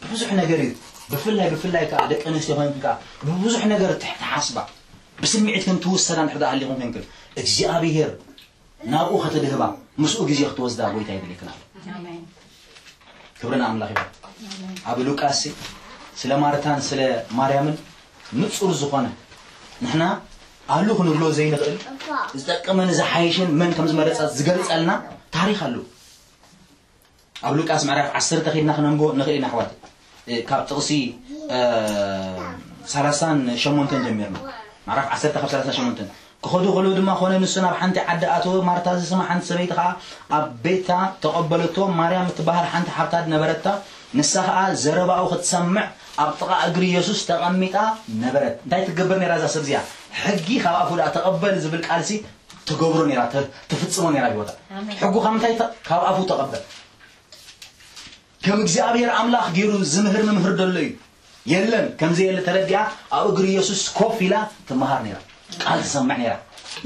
ብብዙሕ ነገር እዩ። ብፍላይ ብፍላይ ከዓ ደቂ ኣንስትዮ ኮይንክን ከዓ ብብዙሕ ነገር ትሕ- ትሓስባ ብስምዒት ከም ትውሰዳ እንድሕር ደኣ ሃሊኹም ኮይንክን እግዚኣብሔር ናብኡ ከተድህባ ምስኡ ግዜ ክትወስዳ ጎይታ ይደልየክን ኣሎ። ክብሪ ንኣምላኽ ይኹን። ኣብ ሉቃስ ስለ ማርታን ስለ ማርያምን ንጹር ዝኾነ ንሕና ኣሉ ክንብሎ ዘይንኽእል ዝጠቅምን ዝሓይሽን መን ከም ዝመረጸ ዝገልጸልና ታሪኽ ኣሎ። ኣብ ሉቃስ ምዕራፍ ዓሰርተ ኺድና ክነንብቦ ንኽእል ኢና ኣሕዋት። እ፣ ካብ ጥቕሲ እ፣ ሰላሳን ሸሞንተን ጀሚርና ምዕራፍ ዓሰርተ ካብ ሰላሳን ሸሞንተን ክኸዱ ከለዉ ድማ ኮነ ንሱ ናብ ሓንቲ ዓዲ ኣተወ። ማርታ ዝስማ ሓንቲ ሰበይቲ ኸዓ ኣብ ቤታ ተቐበለቶ። ማርያም እትበሃል ሓንቲ ሓብታ ነበረታ። ንሳ ኸዓ ዘረባኡ ክትሰምዕ ኣብ ጥቓ እግሪ የሱስ ተቐሚጣ ነበረት። እንታይ ትገብር ነይራ እዛ ሰብ እዚኣ? ሕጊ ካብ ኣፉ ደኣ ተቐበል ዝብል ቃልሲ ትገብሮ ነይራ፣ ተ- ትፍጽሞ ነይራ ኣብ ህይወታ። ኣሜን። ሕጉ ካብ ምንታይ ተ- ካብ ኣፉ ተቐበል። ከም እግዚኣብሔር ኣምላኽ ገይሩ ዝምህር መምህር ደሎ እዩ የለን። ከምዘየለ ተረዲኣ ኣብ እግሪ የሱስ ኮፍ ኢላ ትመሃር ነይራ፣ ቃል ትሰምዕ ነይራ።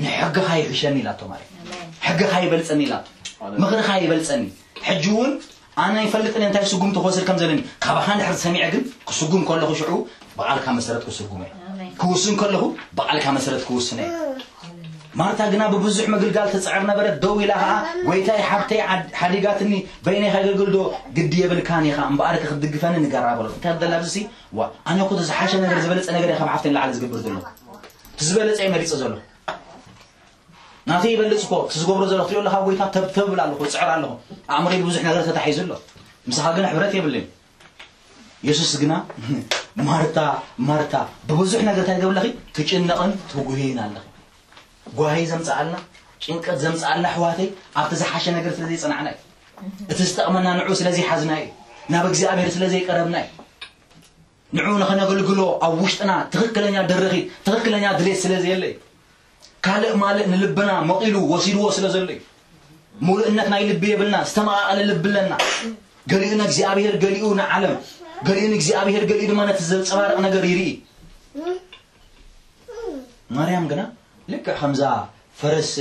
ንሕግኻ ይሕሸኒ ኢላቶ ማለት እዩ። ሕግኻ ይበልጸኒ ኢላቶ፣ ምኽርኻ ይበልጸኒ። ሕጂ እውን ኣነ ይፈልጥን እንታይ ስጉምቲ ክወስድ ከም ዘለኒ ካባኻ እንድሕር ሰሚዐ ግን ክስጉም ከለኹ ሽዑ ብቓልካ መሰረት ክስጉመ እየ። ክውስን ከለኹ ብቓልካ መሰረት ክውስነ እየ። ማርታ ግና ብብዙሕ ምግልጋል ትጽዕር ነበረት። ደው ኢላ ኸዓ፣ "ጐይታይ፣ ሓብተይ ዓድ- ሓዲጋትኒ፣ በይነይ ከገልግል ዶ ግዲ የብልካን ኢኻ? እምበኣርከ ክትድግፈኒ ንገራ" በሎ። እንታይ ደላ ኣብዚ ሲ? ዋ፣ ኣነ እኮ እቲ ዝሓሸ ነገር፣ ዝበለጸ ነገር እየ ካብ ሓፍተይ ንላዕሊ ዝገብር ዘሎ። እቲ ዝበለጸ እየ መሪጸ ዘሎ። ናተይ ይበልጽ እኮ፣ እቲ ዝገብሮ ዘሎ ክትሪኦ ኣለኻ፣ ጐይታ ተብተብ እብል ኣለኹ፣ እጽዕር ኣለኹ። ኣእምሮይ ብብዙሕ ነገር ተታሒዙ ኣሎ። ምሳኻ ግን ሕብረት የብለይን። የሱስ ግና፣ "ማርታ፣ ማርታ፣ ብብዙሕ ነገር እንታይ ትገብሪ ኣለኺ? ትጭነቕን ትጉህይን ኣለኺ።" ጓሂ ዘምጽኣልና፣ ጭንቀት ዘምጽኣልና ኣሕዋተይ፣ ኣብቲ ዝሓሸ ነገር ስለ ዘይጸናዕና እዩ። እቲ ዝጠቕመና ንዑ ስለ ዘይሓዝና እዩ። ናብ እግዚኣብሔር ስለ ዘይቀረብና እዩ። ንዑ ንኸነገልግሎ ኣብ ውሽጥና ትኽክለኛ ድርኺት፣ ትኽክለኛ ድሌት ስለ ዘየለ እዩ። ካልእ ማልእ ንልብና መቒሉ ወሲድዎ ስለ ዘሎ እዩ። ምሉእነት ናይ ልቢ የብልና፣ ዝተመቓቐለ ልቢ ኣለና። ገሊኡ ንእግዚኣብሔር፣ ገሊኡ ንዓለም፣ ገሊኡ ንእግዚኣብሔር፣ ገሊኡ ድማ ነቲ ዘንጸባርቕ ነገር ይርኢ። ማርያም ግና ልክዕ ከምዛ ፈረስ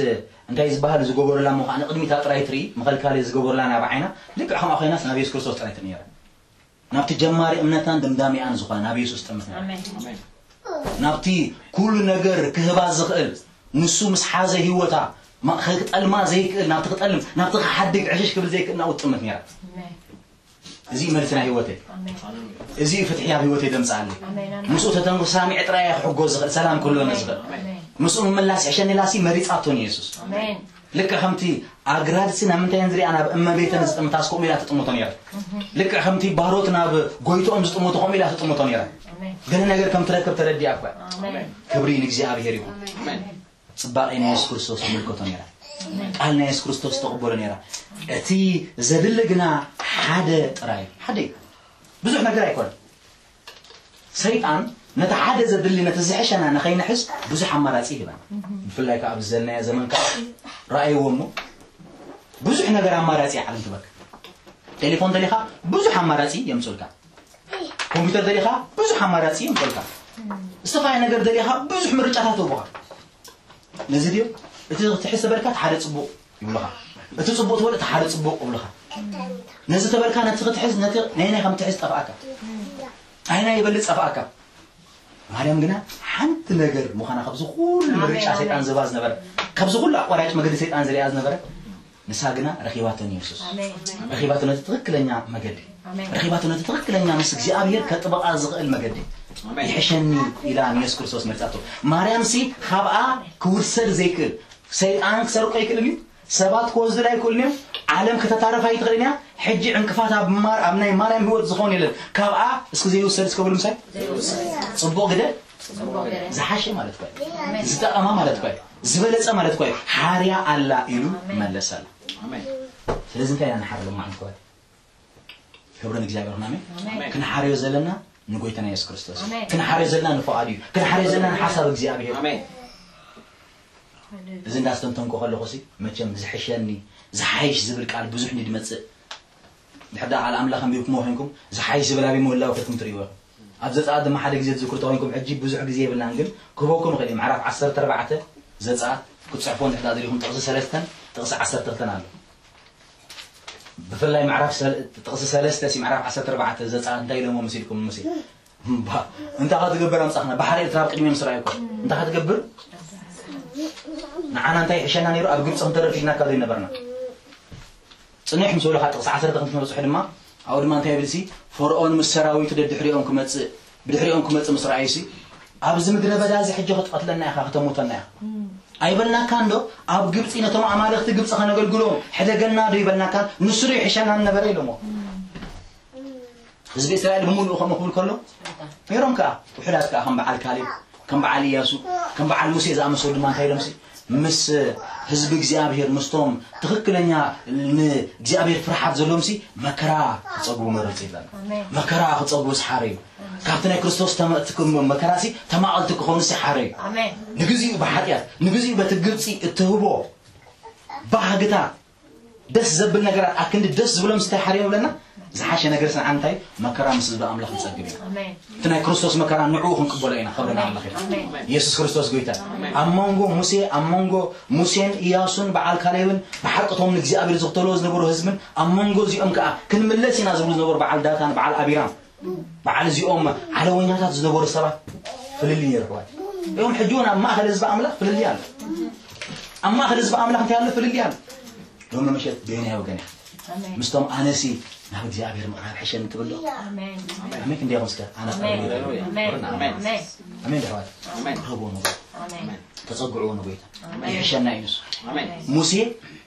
እንታይ ዝበሃል ዝገበሩላ እሞ ከዓ ንቕድሚታ ጥራይ ትርኢ፣ መኸልካሊ ዝገበሩላ ናብ ዓይና፣ ልክዕ ከምኣ ኮይናስ ናብ የሱስ ክርስቶስ ጥራይ ትርኢ ነይራ። ናብቲ ጀማሪ እምነታን ድምዳሜኣን ዝኾነ ናብ የሱስ ጥምት ነይራ። ኣሜን። ናብቲ ኩሉ ነገር ክህባ ዝኽእል ንሱ ምስ ሓዘ ህይወታ ማ- ክጠልማ ዘይክእል ናብቲ ክጠልም ናብቲ ክሓድግ ዕሽሽ ክብል ዘይክእል ናብኡ ትጥምት ነይራ። ኣሜን። እዚ እዩ መልሲ ናይ ህይወተይ። ኣሜን። እዚ እዩ ፍትሒ ኣብ ህይወተይ ዘምፅኣለይ። ኣሜን፣ ኣሜን። ምስኡ ተተንጉሳሚዕ ጥራይ እየ ክሕጎ ዝኽእል ሰላም ክህልወኒ ዝኽእል። ኣሜን። ምስኡ ምምላስ ይሕሸኒ ኢላሲ መሪፃቶ ንየሱስ። ኣሜን። ልክዕ ከምቲ ኣግራድሲ ናብ ምንታይ እየን ዝሪኣ ናብ እመቤተን ዝጥምታስ ከምኡ ኢላ ትጥምቶ ነይራ። ልክዕ ከምቲ ባሮት ናብ ጎይትኦም ዝጥምቶ ከምኡ ኢላ ትጥምቶ ነይራ። ኣሜን። ገለ ነገር ከም ትረክብ ተረዲኣ እኳ። ኣሜን። ክብሪ ንእግዚኣብሔር ይኹን። ኣሜን። ጽባቐ ናይ የሱስ ክርስቶስ ትምልከቶ ነይራ። ቃል ናይ የሱስ ክርስቶስ ተቕበሎ ነይራ። እቲ ዘድሊ ግና ሓደ ጥራይ እዩ። ሓደ እዩ። ብዙሕ ነገር ኣይኮነን። ሰይጣን ነቲ ሓደ ዘድሊ፣ ነቲ ዝሕሸና ንኸይንሕዝ ብዙሕ ኣማራጺ ይህበና። ብፍላይ ከዓ ኣብዚ ዘለናዮ ዘመን ከዓ ረኣይዎ እሞ፣ ብዙሕ ነገር ኣማራጺ እያ ዓለም ትበካ። ቴሌፎን ደሊኻ ብዙሕ ኣማራጺ የምጽልካ። ኮምፒውተር ደሊኻ ብዙሕ ኣማራጺ የምጽልካ። ዝተፈላለዩ ነገር ደሊኻ ብዙሕ ምርጫታት ይህቡኻ። ነዚ ድዮ እቲ ክትሕዝ ተበልካ እቲ ሓደ ጽቡቕ ይብሉኻ። እቲ ጽቡቕ ትበል እቲ ሓደ ጽቡቕ ይብሉኻ። ነዚ ተበልካ ነቲ ክትሕዝ ነቲ ናይ ናይ ከም ትሕዝ ጠፍኣካ። ኣይ ናይ ይበልጽ ጠፍኣካ። ማርያም ግና ሓንቲ ነገር ምዃና ካብዚ ኩሉ ምርጫ ኣሜን፣ ሰይጣን ኣሜን። ዝባ ዝነበረ፣ ካብዚ ኩሉ ኣቋራጭ መገዲ ሰይጣን ዝሪኣ ዝነበረ፣ ንሳ ግና ረኺባቶ ንየሱስ። ኣሜን። ረኺባቶ ነቲ ትኽክለኛ መገዲ። ኣሜን። ረኺባቶ ነቲ ትኽክለኛ ምስ እግዚኣብሔር ከጥበቓ ዝኽእል መገዲ። ኣሜን። ይሕሸኒ ኢላ ንየሱስ ክርስቶስ መርጻቶ። ማርያምሲ ካብኣ ክውሰድ ዘይክእል፣ ሰይጣን ክሰርቆ ኣይክእልን እዩ። ሰባት ክወስዱላ ኣይክእልን እዮም። ዓለም ከተታርፍ ኣይትኽእልን እያ። ሕጂ ዕንቅፋት ኣብ ማር-፣ ኣብ ናይ ማርያም ህይወት ዝኾን የለን። ካብኣ እስኪ ዘይውሰድ እስከ በሉ ምሳይ። ጽቡቕ ግደ ዝሓሸ ማለት እኳ እዩ። ዝጠቐማ ማለት እኳ እዩ። ዝበለጸ ማለት እኳ እዩ። ሓርያ ኣላ ኢሉ ኣሜን። መለሰላ። ኣሜን። ስለዚ እንታይ ኢና ንሓርሎም ማለት እኳ እዩ? ክብሪ ንእግዚኣብሔር ይኹን። ኣሜን። ኣሜን። ክንሓርዮ ዘለና ንጎይታና የሱስ ክርስቶስ። ኣሜን። ክንሓርዮ ዘለና ንፍቓዱ እዩ። ክንሓርዮ ዘለና ንሓሳብ እግዚኣብሔር። ኣሜን። እዚ እንዳስተንተንኩ ከለኹሲ መቸም ዝሕሸኒ፣ ዝሓይሽ ዝብል ቃል ብዙሕ እንድመጽእ፣ ድሕር ደኣ ቃል ኣምላኽ ኣንቢብኩሞ ኮይንኩም፣ ዝሓይሽ ዝብል ኣበይ ምህላው ከትኩም ትርእይዎ ኢኹም። ኣብ ዘጸኣት ድማ ሓደ ግዜ ትዝክሩ ተኾይንኩም፣ ሕጂ ብዙሕ ግዜ የብልናን፣ ግን ክህበኩም ይኽእል እዩ። ምዕራፍ ዓሰርተ ኣርባዕተ ዘጸኣት ክትጽሕፎ እንድሕር ደኣ ደሊኹም፣ ጥቕሲ ሰለስተን ጥቕሲ ዓሰርተ ክልተን ኣሎ። ብፍላይ ምዕራፍ ሰለ-፣ ጥቕሲ ሰለስተ ሲ ምዕራፍ ዓሰርተ ኣርባዕተ ዘጸኣት እንታይ ኢሎሞ መሲልኩም ሙሴ? እምባ፣ እንታይ ክትገብር ኣምጻኽና? ባሕሪ ኤርትራ ኣብ ቅድሚኦም ስራይ እኮ። እንታይ ክትገብር? ንዓና እንታይ ይሕሸና ነይሩ? ኣብ ግብጺ ክንተርፍ ኢልናካ ዘይነበርና? ጽንሕ ምስ በሉኻ ጥቕሲ ዓሰርተ ክልተ ክበጽሑ ድማ፣ ኣብኡ ድማ እንታይ ይብል ሲ? ፈርኦን ምስ ሰራዊቱ ደድሕሪኦም ክመጽእ፣ ብድሕሪኦም ክመጽእ ምስ ረኣዩ ሲ፣ ኣብዚ ምድረ በዳ እዚ ሕጂ ክትቐትለና ኢኻ፣ ከተሞተና ኢኻ። ኣይበልናካን ዶ? ኣብ ግብጺ ነቶም ኣማልኽቲ ግብጺ ከነገልግሎም ሕደገና ዶ ይበልናካን? ንሱ ዶ ይሕሸና ነበረ ኢሎሞ። ህዝቢ እስራኤል ብምሉኡ ከምኡ ክብል ከሎ፣ ነይሮም ከኣ፣ ውሑዳት ከኣ ከም በዓል ካሌብ፣ ከም በዓል ኢያሱ፣ ከም በዓል ሙሴ ዝኣመሰሉ ድማ እንታይ ኢሎም ሲ? ምስ ህዝቢ እግዚኣብሔር፣ ምስቶም ትኽክለኛ ንእግዚኣብሔር ፍርሓት ዘለዎም ሲ፣ መከራ ክጸግቡ መረጽ ይብለና። ኣሜን። መከራ ክጸግቡ ዝሓረዩ። ካብቲ ናይ ክርስቶስ ተመ-፣ እቲ ክም-፣ መከራ ሲ፣ ተማቐልቲ ክኾኑ ሲ ሓረዩ። ኣሜን። ንግዚኡ ብሓጢኣት፣ ንግዚኡ በቲ ግብጺ እትህቦ ባህግታት፣ ደስ ዘብል ነገራት ኣክንዲ ደስ ዝብሎም እንታይ ሓርዮም ይብለና? ዝሓሸ ነገር ስንዓ እንታይ? መከራ ምስ ህዝቢ ኣምላኽ ንጸግብ ኢና። ኣሜን። እቲ ናይ ክርስቶስ መከራ ንዕኡ ክንቅበሎ ኢና። ክብሪ ንኣምላኽ ይኹን። ኣሜን። የሱስ ክርስቶስ ጎይታ። ኣሜን። ኣብ መንጎ ሙሴ፣ ኣብ መንጎ ሙሴን ኢያሱን በዓል ካሌብን ብሓቂ እቶም ንእግዚኣብሔር ዝኽተልዎ ዝነበሩ ህዝብን ኣብ መንጎ እዚኦም ከኣ ክንምለስ ኢና ዝብሉ ዝነበሩ በዓል ዳታን በዓል ኣቢራም በዓል እዚኦም ዓለወኛታት ዝነበሩ ሰባት ፍልልይ ነይሩ ኣሕዋት። እዮም ሕጂ እውን ኣብ ማእኸል ህዝቢ ኣምላኽ ፍልልይ ኣሎ። ኣብ ማእኸል ህዝቢ ኣምላኽ እንታይ ኣሎ? ፍልልይ ኣሎ። ሎሚ ምሸት በየናይ ወገን ኢኻ? ኣሜን። ምስቶም ኣነሲ ናብ እግዚኣብሔር ምቕራብ ሕሸኒ ትብል ዶ? ኣሜን። ኣሜን ክንደይ ኢኹም እስከ? ኣነ ኣሜን። ቅረቡ ኢለ። ኣሜን። ኣሜን። ኣሜን። ኣሜን ዶ ኣሕዋት? ኣሜን። ቅረብዎ ንጎይታ። ኣሜን። ተጸግዕዎ ንጎይታ። ኣሜን። ይሕሸና እዩ ንሱ። ኣሜን። ሙሴ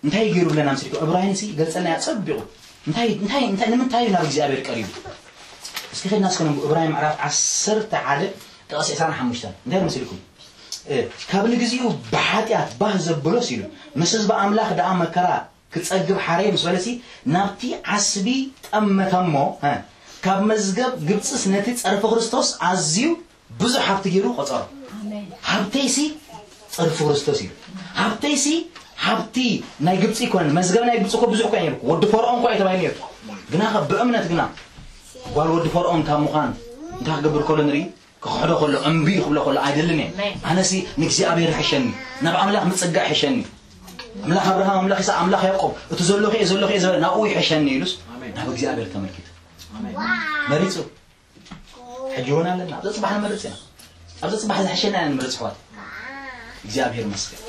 እንታይ ገይሩ ብለና ምስልኩም? ዕብራይን ሲ ገልጸልና እያ ጸቢቑ። እንታይ፣ እንታይ፣ እንታይ፣ ንምንታይ እዩ ናብ እግዚኣብሔር ቀሪቡ? እስኪ ከድና እስከ ነንብብ። ዕብራይ ምዕራፍ ዓሰርተ ሓደ ጥቕሲ ዕስራን ሓሙሽተን። እንታይ መሲልኩም? እ፣ ካብ ንግዚኡ ብሓጢኣት ባህ ዘብሎስ ኢሉ፣ ምስ ህዝቢ ኣምላኽ ደኣ መከራ ክጸግብ ሓረየ ምስ በለሲ፣ ናብቲ ዓስቢ ጠመተሞ፣ እ፣ ካብ መዝገብ ግብጽስ ነቲ ጸርፊ ክርስቶስ ኣዝዩ ብዙሕ ሃብቲ ገይሩ ቆጸሮ። ኣሜን። ሃብተይሲ ጸርፊ ክርስቶስ እዩ። ሃብተይሲ ሃብቲ ናይ ግብጺ ይኮነን። መዝገብ ናይ ግብጺ እኮ ብዙሕ እኮ ነይሩ። ወዲ ፈርዖን እኮ እዩ ተባሂሉ ነይሩ። ግና ከ ብእምነት ግና ጓል ወዲ ፈርዖን ካብ ምዃን እንታይ ክገብር ከሎ ንርኢ? ክኽሕዶ ከሎ፣ እምቢ ክብሎ ከሎ፣ "ኣይደልን እየ። ኣሜን። ኣነሲ ንእግዚኣብሔር ይሕሸኒ። ናብ ኣምላኽ ምጽጋዕ ይሕሸኒ። ኣምላኽ ኣብርሃም፣ ኣምላኽ ይስሐቅ፣ ኣምላኽ ያዕቆብ፣ እቲ ዘለኹ እየ፣ ዘለኹ እየ" ዝበለ ናብኡ ይሕሸኒ ኢሉስ ኣሜን። ናብ እግዚኣብሔር ተመልኪቱ ኣሜን። መሪጹ። ሕጂ እውን ኣለና። ኣብዚ ጽባሕ ንመርጽ ኢና። ኣብዚ ጽባሕ ዝሕሸና ኢና ንመርጽ ኣሕዋት። እግዚኣብሔር ይመስገን።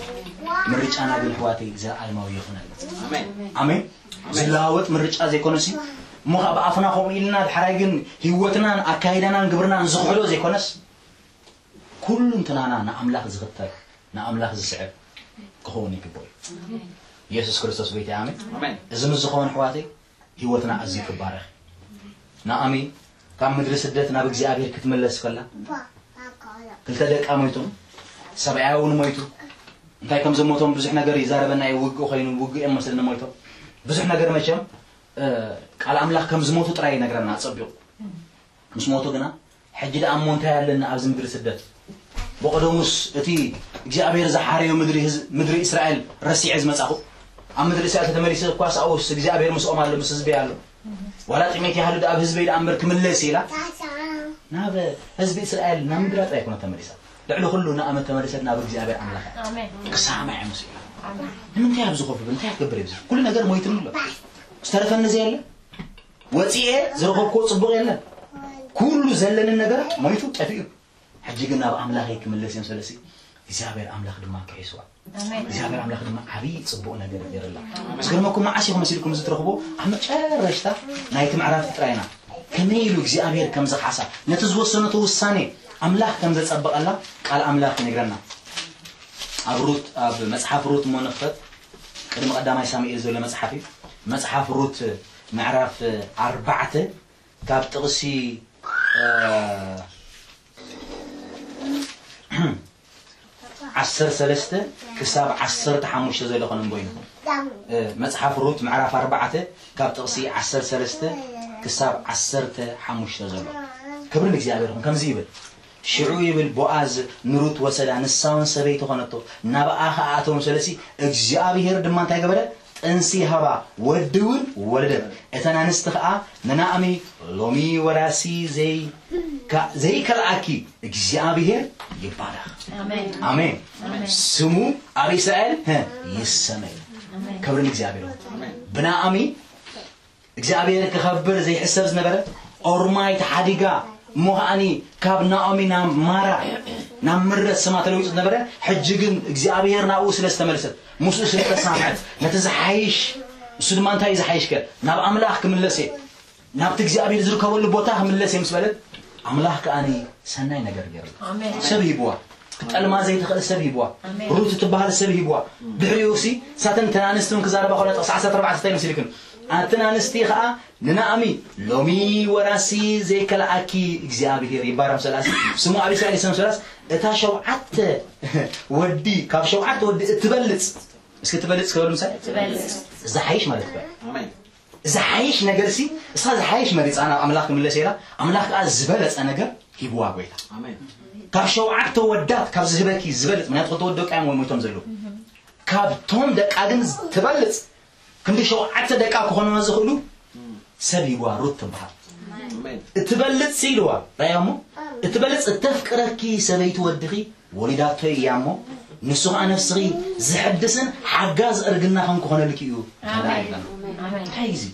ምርጫና ግን ኣሕዋተይ ዘለዓለማዊ ይኹነልና። ኣሜን። ኣሜን። ዝለዋወጥ ምርጫ ዘይኮነሲ፣ እሞ ኸዓ ብኣፍና ከምኡ ኢልና ድሕራይ ግን ህይወትናን ኣካይዳናን ግብርናን ዝኽሕዶ ዘይኮነስ፣ ኩሉ እንትናና ንኣምላኽ ዝኽተል፣ ንኣምላኽ ዝስዕብ ክኸውን ይግብኦ እዩ። ኢየሱስ ክርስቶስ ጎይታ፣ ኣሜን። ኣሜን። እዚ ምስ ዝኸውን ኣሕዋተይ፣ ህይወትና ኣዝዩ ክባረኽ። ናኦሚ ካብ ምድሪ ስደት ናብ እግዚኣብሔር ክትምለስ ከላ፣ ክልተ ደቃ ሞይቶም፣ ሰብኣያ እውን ሞይቱ፣ እንታይ ከም ዘሞቶም ብዙሕ ነገር ይዛረበና እዩ። ውግእ ኮይኑ ውግእ እዮም መስለኒ ሞይቶም። ብዙሕ ነገር መቸም እ፣ ቃል ኣምላኽ ከም ዝሞቱ ጥራይ ይነግረና ኣጸቢቑ። ምስ ሞቱ ግና ሕጂ ደኣ እሞ እንታይ ኣለና ኣብዚ ምድሪ ስደት? ብቐደሙስ እቲ እግዚኣብሔር ዝሓረዮ ምድሪ ህዝ-፣ ምድሪ እስራኤል ረሲዐ ዝመጻኹ? ኣብ ምድሪ እስራኤል ተተመሊሰ እኳስ ኣብኡስ እግዚኣብሔር ምስኦም ኣሎ፣ ምስ ህዝበይ ኣሎ። ዋላ ጥሜት ይሃሉ ደኣ ኣብ ህዝበይ ደኣ እምበር ክምለስ ኢላ ናብ ህዝቢ እስራኤል ናብ ምድራ ጥራይ ኣይኮነ ተመሊሳ። ልዕሊ ኩሉ ንኣመት ተመሊሰት ናብ እግዚኣብሔር ኣምላኽ እያ። ኣሜን። ክሳማዕ እያ ምስ ኢላ። ኣሜን። ንምንታይ ኣብዚ ኮፍ ብል? እንታይ ክገብር እዩ? ኩሉ ነገር ሞይትኒ ኣሎ። ዝተረፈኒ ዘየለ? ወፂኤ ዝረኸብክዎ ፅቡቕ የለን። ኩሉ ዘለንን ነገር ሞይቱ ጠፊኡ። ሕጂ ግን ናብ ኣምላኸይ ክምለስ እዮም ስለሲ እግዚኣብሔር ኣምላኽ ድማ ክሒስዋ። ኣሜን። እግዚኣብሔር ኣምላኽ ድማ ዓብዪ ፅቡቕ ነገር ይገርላ። ዝገርመኩም መዓስ ኢኹም መሲልኩም እዚ ትረኽቦ? ኣብ መጨረሽታ ናይቲ ምዕራፍ ጥራይና ከመይ ኢሉ እግዚኣብሔር ከም ዝሓሳ ነቲ ዝወሰነቶ ውሳኔ ኣምላኽ ከም ዘጸበቐላ ቃል ኣምላኽ ይነግረና። ኣብ ሩት ኣብ መጽሓፍ ሩት እሞ ንኽፈት ቅድሚ ቀዳማይ ሳሙኤል ዘሎ መጽሓፍ እዩ። መጽሓፍ ሩት ምዕራፍ ኣርባዕተ ካብ ጥቕሲ እ፣ ዓሰርተ ሰለስተ ክሳብ ዓሰርተ ሓሙሽተ ዘሎ ኾነ እምቦይና እ፣ መጽሓፍ ሩት ምዕራፍ ኣርባዕተ ካብ ጥቕሲ ዓሰርተ ሰለስተ ክሳብ ዓሰርተ ሓሙሽተ ዘሎ። ክብሪ ንእግዚኣብሔር ይኹን። ከምዚ ይብል፣ ሽዑ ይብል ቦኣዝ ንሩት ወሰዳ፣ ንሳውን ሰበይቲ ኾነቶ፣ ናብኣ ኸኣ ኣተዎም። ስለሲ እግዚኣብሔር ድማ እንታይ ገበረ? ጥንሲ ሃባ፣ ወዲ እውን ወለደት። እተን ኣንስቲ ኸኣ ንናእሚ፣ ሎሚ ወራሲ ዘይከ-፣ ዘይከልኣኪ እግዚኣብሔር ይባረኽ። ኣሜን። ኣሜን። ኣሜን። ስሙ ኣብ እስራኤል ሀ፣ ይሰመይ። ኣሜን። ክብሪ ንእግዚኣብሔር ይኹን። ኣሜን። ብናእሚ እግዚኣብሔር ክኸብር ዘይሕሰብ ዝነበረ ኦርማይ ተሓዲጋ እሞ ከዓኒ ካብ ናኦሚ ናብ ማራ ናብ ምረት ስማ ተለዊጡ ዝነበረ ሕጂ ግን እግዚኣብሔር ናብኡ ስለ ዝተመለሰት ምስኡ ስለ ተሳምዐት ነቲ ዝሓይሽ እሱ ድማ እንታይ እዩ ዝሓይሽከ ናብ ኣምላኽ ክምለስ እየ ናብቲ እግዚኣብሔር ዝርከበሉ ቦታ ክምለስ እየ ምስ በለት ኣምላኽ ከዓኒ ሰናይ ነገር ገይሩ ኣሜን። ሰብ ሂብዋ ክጠልማ ዘይትኽእል ሰብ ሂብዋ ኣሜን። ሩት ትበሃል ሰብ ሂብዋ ድሕሪኡ ሲ ሳተን ተናንስትን ክዛረባ ከሎ ጥቕሲ ዓሰርተ ኣርባዕተ እንታይ መሲልክን ኣተን ኣንስቲ ከዓ ንናእሚ ሎሚ ወራሲ ዘይከልኣኪ እግዚኣብሔር ይባረም ሰላስ ስሙ ኣብ እስራኤል ይሰም ሰላስ እታ ሸውዓተ ወዲ ካብ ሸውዓተ ወዲ እትበልፅ እስኪ ትበልፅ ክበሉ ምሳይ ትበልፅ። ዝሓይሽ ማለት ይባል ኣሜን። ዝሓይሽ ነገር ሲ እሳ ዝሓይሽ መሪፃ ናብ ኣምላኽ ክምለስ ኢላ ኣምላኽ ከዓ ዝበለፀ ነገር ሂብዋ ጎይታ ኣሜን። ካብ ሸውዓተ ወዳት ካብ ዝህበኪ ዝበልፅ ምክንያቱ ክልተ ወዲ ደቂ እዮም ሞይቶም ዘለዉ ካብቶም ደቃ ግን ትበልፅ ክንዲ ሸውዓተ ደቃ ክኾንዋ ዝኽእሉ ሰብ ሂብዋ ሩት ትበሃል ኣሜን። እትበልፅ ኢልዋ ራያ እሞ እትበልፅ እተፍቅረኪ ሰበይቲ ወድኺ ወሊዳቶ እያ እሞ ንሱ ከዓ ነፍስኺ ዝሕድስን ሓጋዝ እርግና ከም ክኾነልኪ እዩ ኣሜን። ተባሂላ። ኣሜን። እንታይ እዚ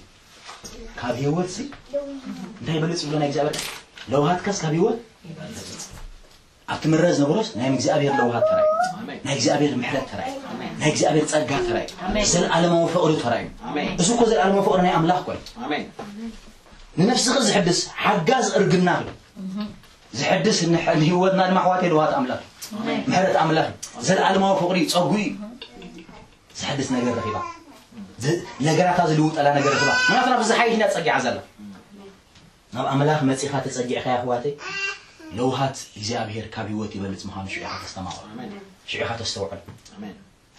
ካብ ህይወት ሲ እንታይ ይበልፅ ይብሎ ናይ እግዚኣብሔር ለውሃትካስ ካብ ህይወት ኣብቲ ምረ ዝነበሮስ ናይ እግዚኣብሔር ለውሃት ተራይ ኣሜን። ናይ እግዚኣብሔር ምሕረት ተራይ ኣሜን። ናይ እግዚኣብሔር ፀጋ ተራይ ኣሜን። ዘለዓለማዊ ፍቕሪ ተራይ ኣሜን። እዚ እኮ ዘለዓለማዊ ፍቕሪ ናይ ኣምላኽ ኮይ ኣሜን። ንነፍስኺ ዝሕድስ ሓጋዝ እርግና እዩ ዝሕድስ ንሕ- ንህይወትና ድማ ኣሕዋተይ ለውሃት ኣምላኽ እዩ። ምሕረት ኣምላኽ እዩ። ዘለዓለማዊ ፍቕሪ እዩ። ፀጉ እዩ ዝሕድስ ነገር ረኺባ ዝ- ነገራታ ዝልውጠላ ነገር ረኺባ ምክንያቱ ናብ ዝሓይሽ ኢና ፀጊዓ ዘላ ናብ ኣምላኽ መፂኻ ተፀጊዕካ ኣሕዋተይ ለውሃት እግዚኣብሔር ካብ ህይወት ይበልፅ ምዃኑ ሽዑ ኢኻ ተስተማቕሮ ኣሜን። ሽዑ ኢኻ ተስተውዕል ኣሜን።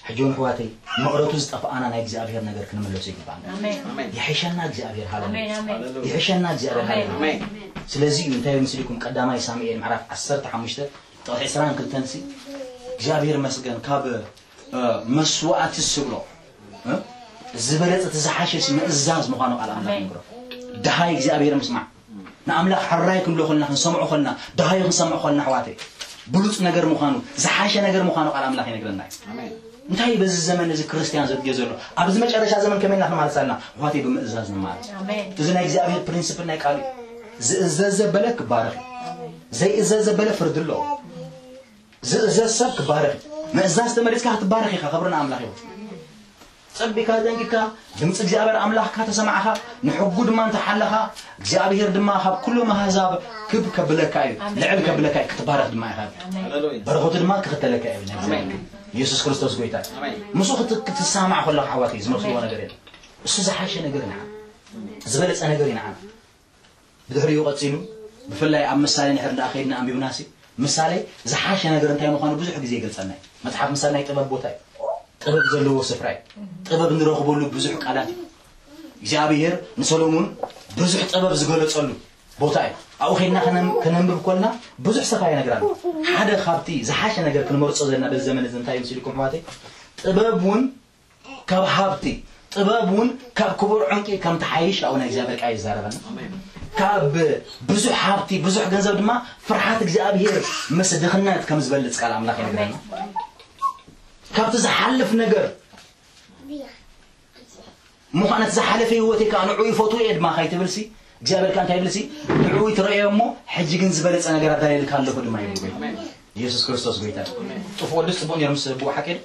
ሕጂ እውን ኣሕዋተይ መቕረቱ ዝጠፍኣና ናይ እግዚኣብሔር ነገር ክንምለሱ ይግባና ኣሜን። ኣሜን። ይሕሸና እግዚኣብሔር ሃለ ኣሜን። ኣሜን። ሃሌሉያ። ይሕሸና እግዚኣብሔር ሃለ ኣሜን። ስለዚ እዩ እንታይ ምስሊኩም ቀዳማይ ሳሙኤል ምዕራፍ ዓሰርተ ሓሙሽተ ጥቕሲ ዕስራን ክልተን ሲ እግዚኣብሔር መስገን ካብ እ፣ መስዋእቲ ዝብሎ እ፣ ዝበለፀ እቲ ዝሓሸ ሲ ምእዛዝ ምዃኑ ቃል ኣምላኽ ኣሜን። ይምግሮ ድሃይ እግዚኣብሔር ምስማዕ ንኣምላኽ ሕራይ ክንብሎ ከልና ክንሰምዖ ከልና ድሃዩ ክንሰምዖ ከልና ኣሕዋተይ ብሉፅ ነገር ምዃኑ ዝሓሸ ነገር ምዃኑ ቃል ኣምላኽ ይነግረና እዩ ኣሜን። እንታይ በዚ ዘመን እዚ ክርስትያን ዘድልዮ ዘሎ ኣብዚ መጨረሻ ዘመን ከመይ ኢና ክንማለስ ኣለና ኣሕዋተይ ብምእዛዝ ንማለስ ኣሜን። እዚ ናይ እግዚኣብሔር ፕሪንስፕል ናይ ቃል እዩ ዝእዘዝ ዘበለ ክባረኽ እዩ ዘይእዘዝ ዘበለ ፍርዲ ኣለዎ ዝእዘዝ ሰብ ክባረኽ እዩ ምእዛዝ ተመሊስካ ክትባረኽ ኢኻ ክብሪ ንኣምላኽ ይኹን ጸቢካ ጠንቂካ ድምፂ እግዚኣብሔር ኣምላኽካ ተሰማዕኻ ንሕጉ ድማ እንተሓለኻ እግዚኣብሔር ድማ ካብ ኩሎም ኣህዛብ ክብ ከብለካ እዩ ኣሜን። ልዕል ከብለካ እዩ ክትባረኽ ድማ ኢኻ ኣሜን። ሃሌሉያ። በረኸቱ ድማ ክኽተለካ እዩ ናይ እግዚኣብሔር ኣሜን። የሱስ ክርስቶስ ጎይታ ኣሜን። ምስ ክትሰማማዕ ከለኻ ኣሕዋተይ ዝመስልዎ ነገር የለን እሱ ዝሓሸ ነገር ንዓና ዝበለፀ ነገር እዩ ንዓና ብድሕሪኡ ቀፂሉ ብፍላይ ኣብ ምሳሌ ንሕር እንዳ ከይድና ኣንቢብናሲ ምሳሌ ዝሓሸ ነገር እንታይ ምዃኑ ብዙሕ ግዜ ይገልጸልና እዩ። መጽሓፍ ምሳሌ ናይ ጥበብ ቦታ እዩ። ጥበብ ዘለዎ ስፍራ እዩ። ጥበብ እንረኽበሉ ብዙሕ ቃላት እዩ። እግዚኣብሔር ንሰሎሞን ብዙሕ ጥበብ ዝገለጸሉ ቦታ እዩ። ኣብኡ ከይድና ከነም- ከነንብብ ኮልና ብዙሕ ሰፋ ይነግራሉ። ሓደ ካብቲ ዝሓሸ ነገር ክንመርጾ ዘለና በዚ ዘመን እዚ እንታይ እዩ ምስልኩም ኣሕዋተይ? ጥበብ እውን ካብ ሃብቲ፣ ጥበብ እውን ካብ ክቡር ዕንቂ ከም ትሓይሽ ኣብኡ ናይ እግዚኣብሔር ቃል ይዛረበና። ካብ ብዙሕ ሃብቲ፣ ብዙሕ ገንዘብ ድማ ፍርሓት እግዚኣብሔር ምስ ድኽነት ከም ዝበልጽ ቃል ኣምላኽ ይነግረና። ካብቲ ዝሓልፍ ነገር ምዃነት ዝሓለፈ ህይወተይ ከዓ ንዕኡ ይፈትዎ እየ ድማ ከይትብልሲ እግዚኣብሔር ከዓ እንታይ ይብልሲ ንዕኡ ይትረእዮ እሞ ሕጂ ግን ዝበለፀ ነገር ኣዳለልካ ኣለኹ ድማ ይብል። ኢየሱስ ክርስቶስ ጎይታ እዩ። ጥፉእ ወዲ ጽቡቕ ነይሩ ምስ ብኡ ሓቂ ዶ?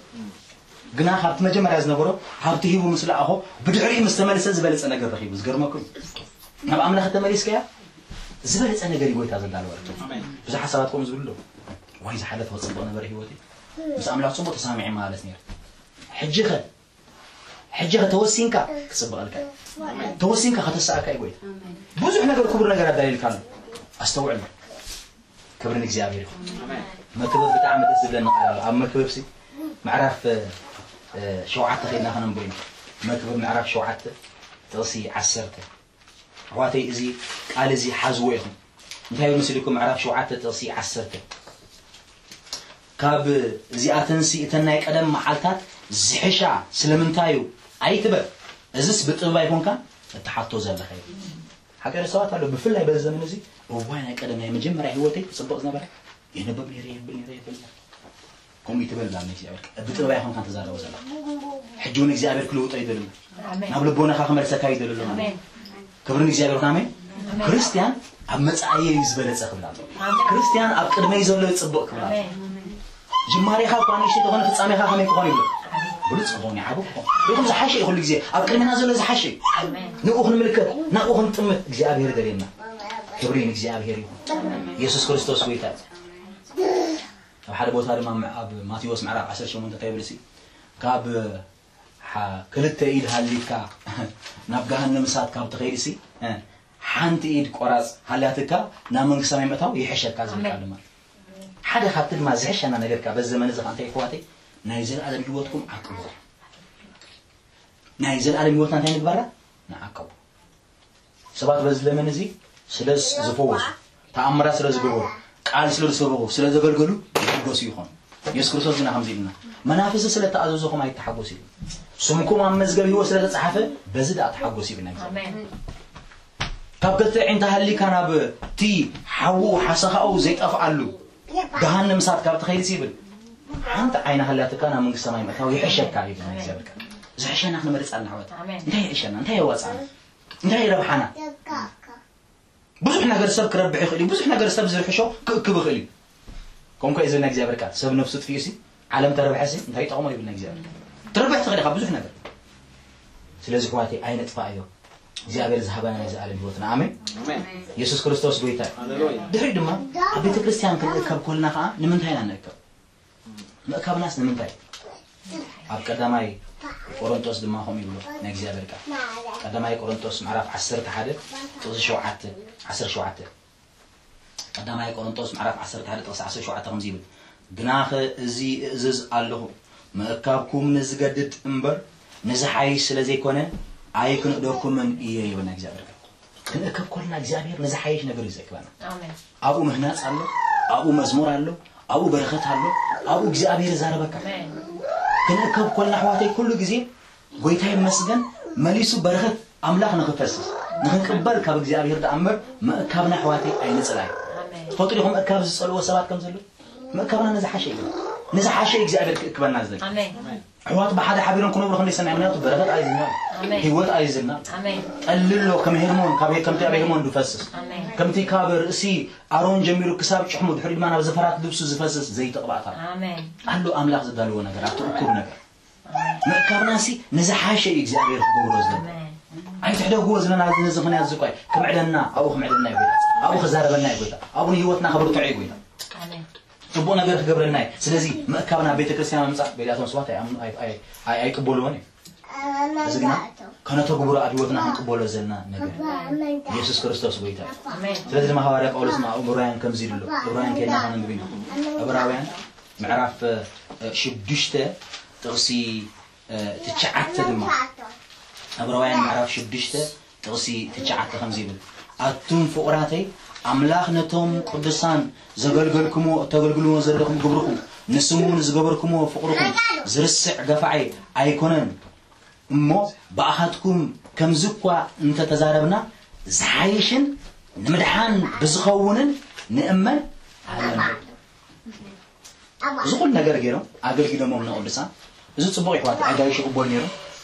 ግና ካብቲ መጀመርያ ዝነበሮ ሃብቲ ሂቡ ምስ ለኣኾ ብድሕሪኡ ምስ ተመልሰ ዝበለፀ ነገር ረኺቡ። ዝገርመኩም ናብ ኣምላኽ ተመሊስከያ ዝበለፀ ነገር እዩ ጎይታ ዘዳለወልካ። ብዙሓት ሰባት ከምኡ ዝብሉ ኣለዉ። ዋይ ዝሓለፈ ክፅብቕ ነበረ ህይወት ምስ ኣምላኽ ፅቡቅ ተሳሚዐ ማለት ነይሩ። ሕጂ ኸ ሕጂ ኸ ተወሲንካ ክፅብቐልካ እዩ። ተወሲንካ ከተሳእካ እዩ ጎይታ። ብዙሕ ነገር ክቡር ነገር ኣዳልየልካ ኣሎ። ኣስተውዕል። ክብሪ ንእግዚኣብሔር ይኹን። መክብብ ብጣዕሚ ደስ ዝብለኒ ቃል ኣሎ። ኣብ መክብብ ሲ ምዕራፍ ሸውዓተ ከይድና ከነንብብ ኢና። መክብብ ምዕራፍ ሸውዓተ ጥቕሲ ዓሰርተ። ኣሕዋተይ እዚ ቃል እዚ ሓዝዎ ኢኹም። እንታይ ይመስልኩም? ምዕራፍ ሸውዓተ ጥቕሲ ዓሰርተ ካብ እዚኣተንሲ እተን ናይ ቀደም መዓልታት ዝሕሻ ስለምንታይ እዩ ኣይትበል። እዝስ ብጥበብ ኣይኮንካን እትሓቶ ዘለኻ እዩ። ሓቀረ ሰባት ኣሎ ብፍላይ በዚ ዘመን እዚ እዋይ ናይ ቀደም ናይ መጀመርያ ህይወተይ ክፅብቕ ዝነበረ የነበብ ነይረ የብል ነይረ የብል ነይረ ከምኡ ይትበል ላ እግዚኣብሔር ብጥበብ ኣይኮንካን ተዛረቦ ዘለኻ። ሕጂ እውን እግዚኣብሔር ክልውጦ ይደልሉ ናብ ልቦናኻ ክመልሰካ ይደልሉ ማለት ክብሪ ንእግዚኣብሔር ይኹን። ኣሜን። ክርስትያን ኣብ መጻኢየ እዩ ዝበለጸ ክብል ኣሎ። ክርስትያን ኣብ ቅድመይ ዘሎ እዩ ጽቡቕ ክብል ኣሎ። ጅማሬኻ እኳ ንእሽተይ ተኾነ ፍጻሜኻ ከመይ ክኾን ይብሎ። ብሉጽ ክኾን ይዓቢ ክኾን ይኹን ዝሓሸ እዩ ኩሉ ግዜ ኣብ ቅድሚና ዘሎ ዝሓሸ እዩ። ንኡ ክንምልከት ናብኡ ክንጥምት እግዚኣብሔር ደልየና። ክብሪ ንእግዚኣብሔር ይኹን። ኢየሱስ ክርስቶስ ጎይታ እዩ። ኣብ ሓደ ቦታ ድማ ኣብ ማቴዎስ ምዕራፍ ዓሰርተ ሸሞንተ እንታይ ይብል ሲ ካብ ክልተ ኢድ ሃሊካ ናብ ገሃነም እሳት ካብ ትኸይድሲ ሓንቲ ኢድ ቆራፅ ሃልያትካ ናብ መንግስቲ ሰማይ ምእታው ይሕሸካ ዝብል ቃል ድማ ሓደ ካብቲ ድማ ዝሕሸና ነገርካ በዚ ዘመን እዚ እንታይ ይሕዋተይ ናይ ዘለኣለም ህይወትኩም ዓቅቡ ናይ ዘለኣለም ህይወትና እንታይ ንግበራ ንዓቀቡ ሰባት በዚ ዘመን እዚ ስለ ዝፈወሱ ተኣምራት ስለ ዝገበሩ ቃል ስለ ዝሰበኹ ስለ ዘገልገሉ ይሕጎሱ ይኾኑ። የሱስ ክርስቶስ ግና ከምዚ ኢልና መናፍስቲ ስለ ተኣዘዝኹም ኣይተሓጎሱ ኢሉ። ስምኩም ኣብ መዝገብ ህይወት ስለ ተጻሓፈ በዚ ደኣ ተሓጎሱ ይብልና። ካብ ክልተ ኣዒንቲ ሃሊካ ናብ እቲ ሓዉ ሓሰኻኡ ዘይጠፍኣሉ ገሃነም እሳት ካብ ትኸይድስ ይብል ሓንቲ ዓይኒ ሃልያትካ ናብ መንግስቲ ሰማይ ምእታው ይሕሸካ ይብል እግዚኣብሔር ቃል። ዝሕሸና ክንመርጽ ኣለና ኣሕዋት። እንታይ ይሕሸና? እንታይ የዋጽኣና? እንታይ ይረብሓና? ብዙሕ ነገር ሰብ ክረብሕ ይኽእል እዩ። ብዙሕ ነገር ሰብ ዝርሕሾ ክእክብ ይኽእል እዩ። ከምኮ እዩ ዝብል ናይ እግዚኣብሔር ቃል ሰብ ነፍሱ ጥፊኡ ሲ ዓለም ተረብሐ ሲ እንታይ ይጠቕሞ ይብል ናይ እግዚኣብሔር ቃል። ትረብሕ ትኽእል ኢኻ ብዙሕ ነገር። ስለዚ ኣሕዋተይ ኣይነጥፋእዮ እግዚኣብሔር ዝሃበና ናይ ዘኣለም ህይወትና ኣሜን። ኢየሱስ ክርስቶስ ጎይታ እዩ። ድሕሪ ድማ ኣብ ቤተ ክርስቲያን ክንእከብ ኮልና ከዓ ንምንታይ ኢና ንእከብ? ምእካብናስ ንምንታይ? ኣብ ቀዳማይ ቆሮንጦስ ድማ ከምኡ ይብሎ ናይ እግዚኣብሔር ቃል። ቀዳማይ ቆሮንጦስ ምዕራፍ ዓሰርተ ሓደ ጥቕሲ ሸውዓተ ዓሰርተ ሸውዓተ ቀዳማይ ቆሮንጦስ ምዕራፍ ዓሰርተ ሓደ ጥቕሲ ዓሰርተ ሸውዓተ ከምዚ ይብል ግናኸ እዚ እእዝዝ ኣለኹ ምእካብኩም ንዝገድድ እምበር ንዝሓይሽ ስለ ዘይኮነ ኣይክንእደኩምን እየ ይብል ናይ እግዚኣብሔር ቃል። ክንእከብ ኮልና እግዚኣብሔር ንዝሓይሽ ነገር እዩ ዘእክበና። ኣብኡ ምህናፅ ኣሎ፣ ኣብኡ መዝሙር ኣሎ፣ ኣብኡ በረኸት ኣሎ፣ ኣብኡ እግዚኣብሔር ይዛረበካ። ክንእከብ ኮልና ኣሕዋተይ ኩሉ ግዜ ጎይታ ይመስገን መሊሱ በረኸት ኣምላኽ ንኽፈስስ ንኽንቅበል ካብ እግዚኣብሔር ደኣ እምበር ምእካብና ኣሕዋተይ ኣይንፅላእ። ትፈልጡ ዲኹም ምእካብ ዝፀልዎ ሰባት ከም ዘለዉ? ምእካብና ንዝሓሸ እዩ። ንዝሓሸ እዩ እግዚኣብሔር ክእክበና ዝደሊ። ኣሕዋት ብሓደ ሓቢሮም ክነብሩ ክንደይ ሰናይ ምክንያቱ በረኸት ኣይዝናል ህይወት ኣይዝናል ጠልሎ ከም ሄርሞን ካብ ከምቲ ኣብ ሄርሞን ዝፈስስ ከምቲ ካብ ርእሲ ኣሮን ጀሚሩ ክሳብ ጭሕሙ ድሕሪ ድማ ናብ ዝፈራት ልብሱ ዝፈስስ ዘይተቕባእታ ኣሎ ኣምላኽ ዝዳልዎ ነገር ኣብቲ እኩብ ነገር ምእካብናሲ ንዝሓሸ እዩ እግዚኣብሔር ክገብሮ ዝደሊ ኣይትሕደግዎ ዝለና ነዚ ምክንያት ዝቋይ ክምዕደና ኣብኡ ክምዕደና እዩ ጎይታ ኣብኡ ክዛረበና እዩ ጎይታ ኣብኡ ንህይወትና ክብርትዖ እዩ ጎይታ ፅቡቅ ነገር ክገብረልና እዩ። ስለዚ ምእካብ ናብ ቤተክርስትያን ምምፃእ በሊኣቶም ሰባት ኣይኣምኑ- ኣይ- ኣይ- ኣይ- ኣይቅበልዎን እዩ። እዚ ግና ከነተግብሮ ኣብ ህይወትና ክንቅበሎ ዘለና ነገር እዩ። ኢየሱስ ክርስቶስ ጎይታ እዩ። ስለዚ ድማ ሃዋርያ ጳውሎስ ኣብ ዕብራውያን ከምዚ ይብሎ፣ ዕብራውያን ከይድና ከነንብብ ኢና። ዕብራውያን ምዕራፍ ሽዱሽተ ጥቕሲ ትሽዓተ ድማ፣ ዕብራውያን ምዕራፍ ሽዱሽተ ጥቕሲ ትሽዓተ ከምዚ ይብል፣ ኣቱም ፍቑራተይ፣ ኣምላኽ ነቶም ቅዱሳን ዘገልገልኩሞ እተገልግልዎ ዘለኹም ግብርኹም፣ ንስሙ ንዝገበርኩሞ ፍቕርኹም ዝርስዕ ገፋዒ ኣይኮነን። እሞ ብኣኻትኩም ከምዚ እኳ እንተተዛረብና፣ ዝሓይሽን ንምድሓን ብዝኸውንን ንእመን ኣለና። እዚ ኩሉ ነገር ገይሮም ኣገልጊሎሞም ንቅዱሳን። እዚ ጽቡቕ ይሕዋት፣ ኣጋይሽ ይቕበሉ ነይሮም፣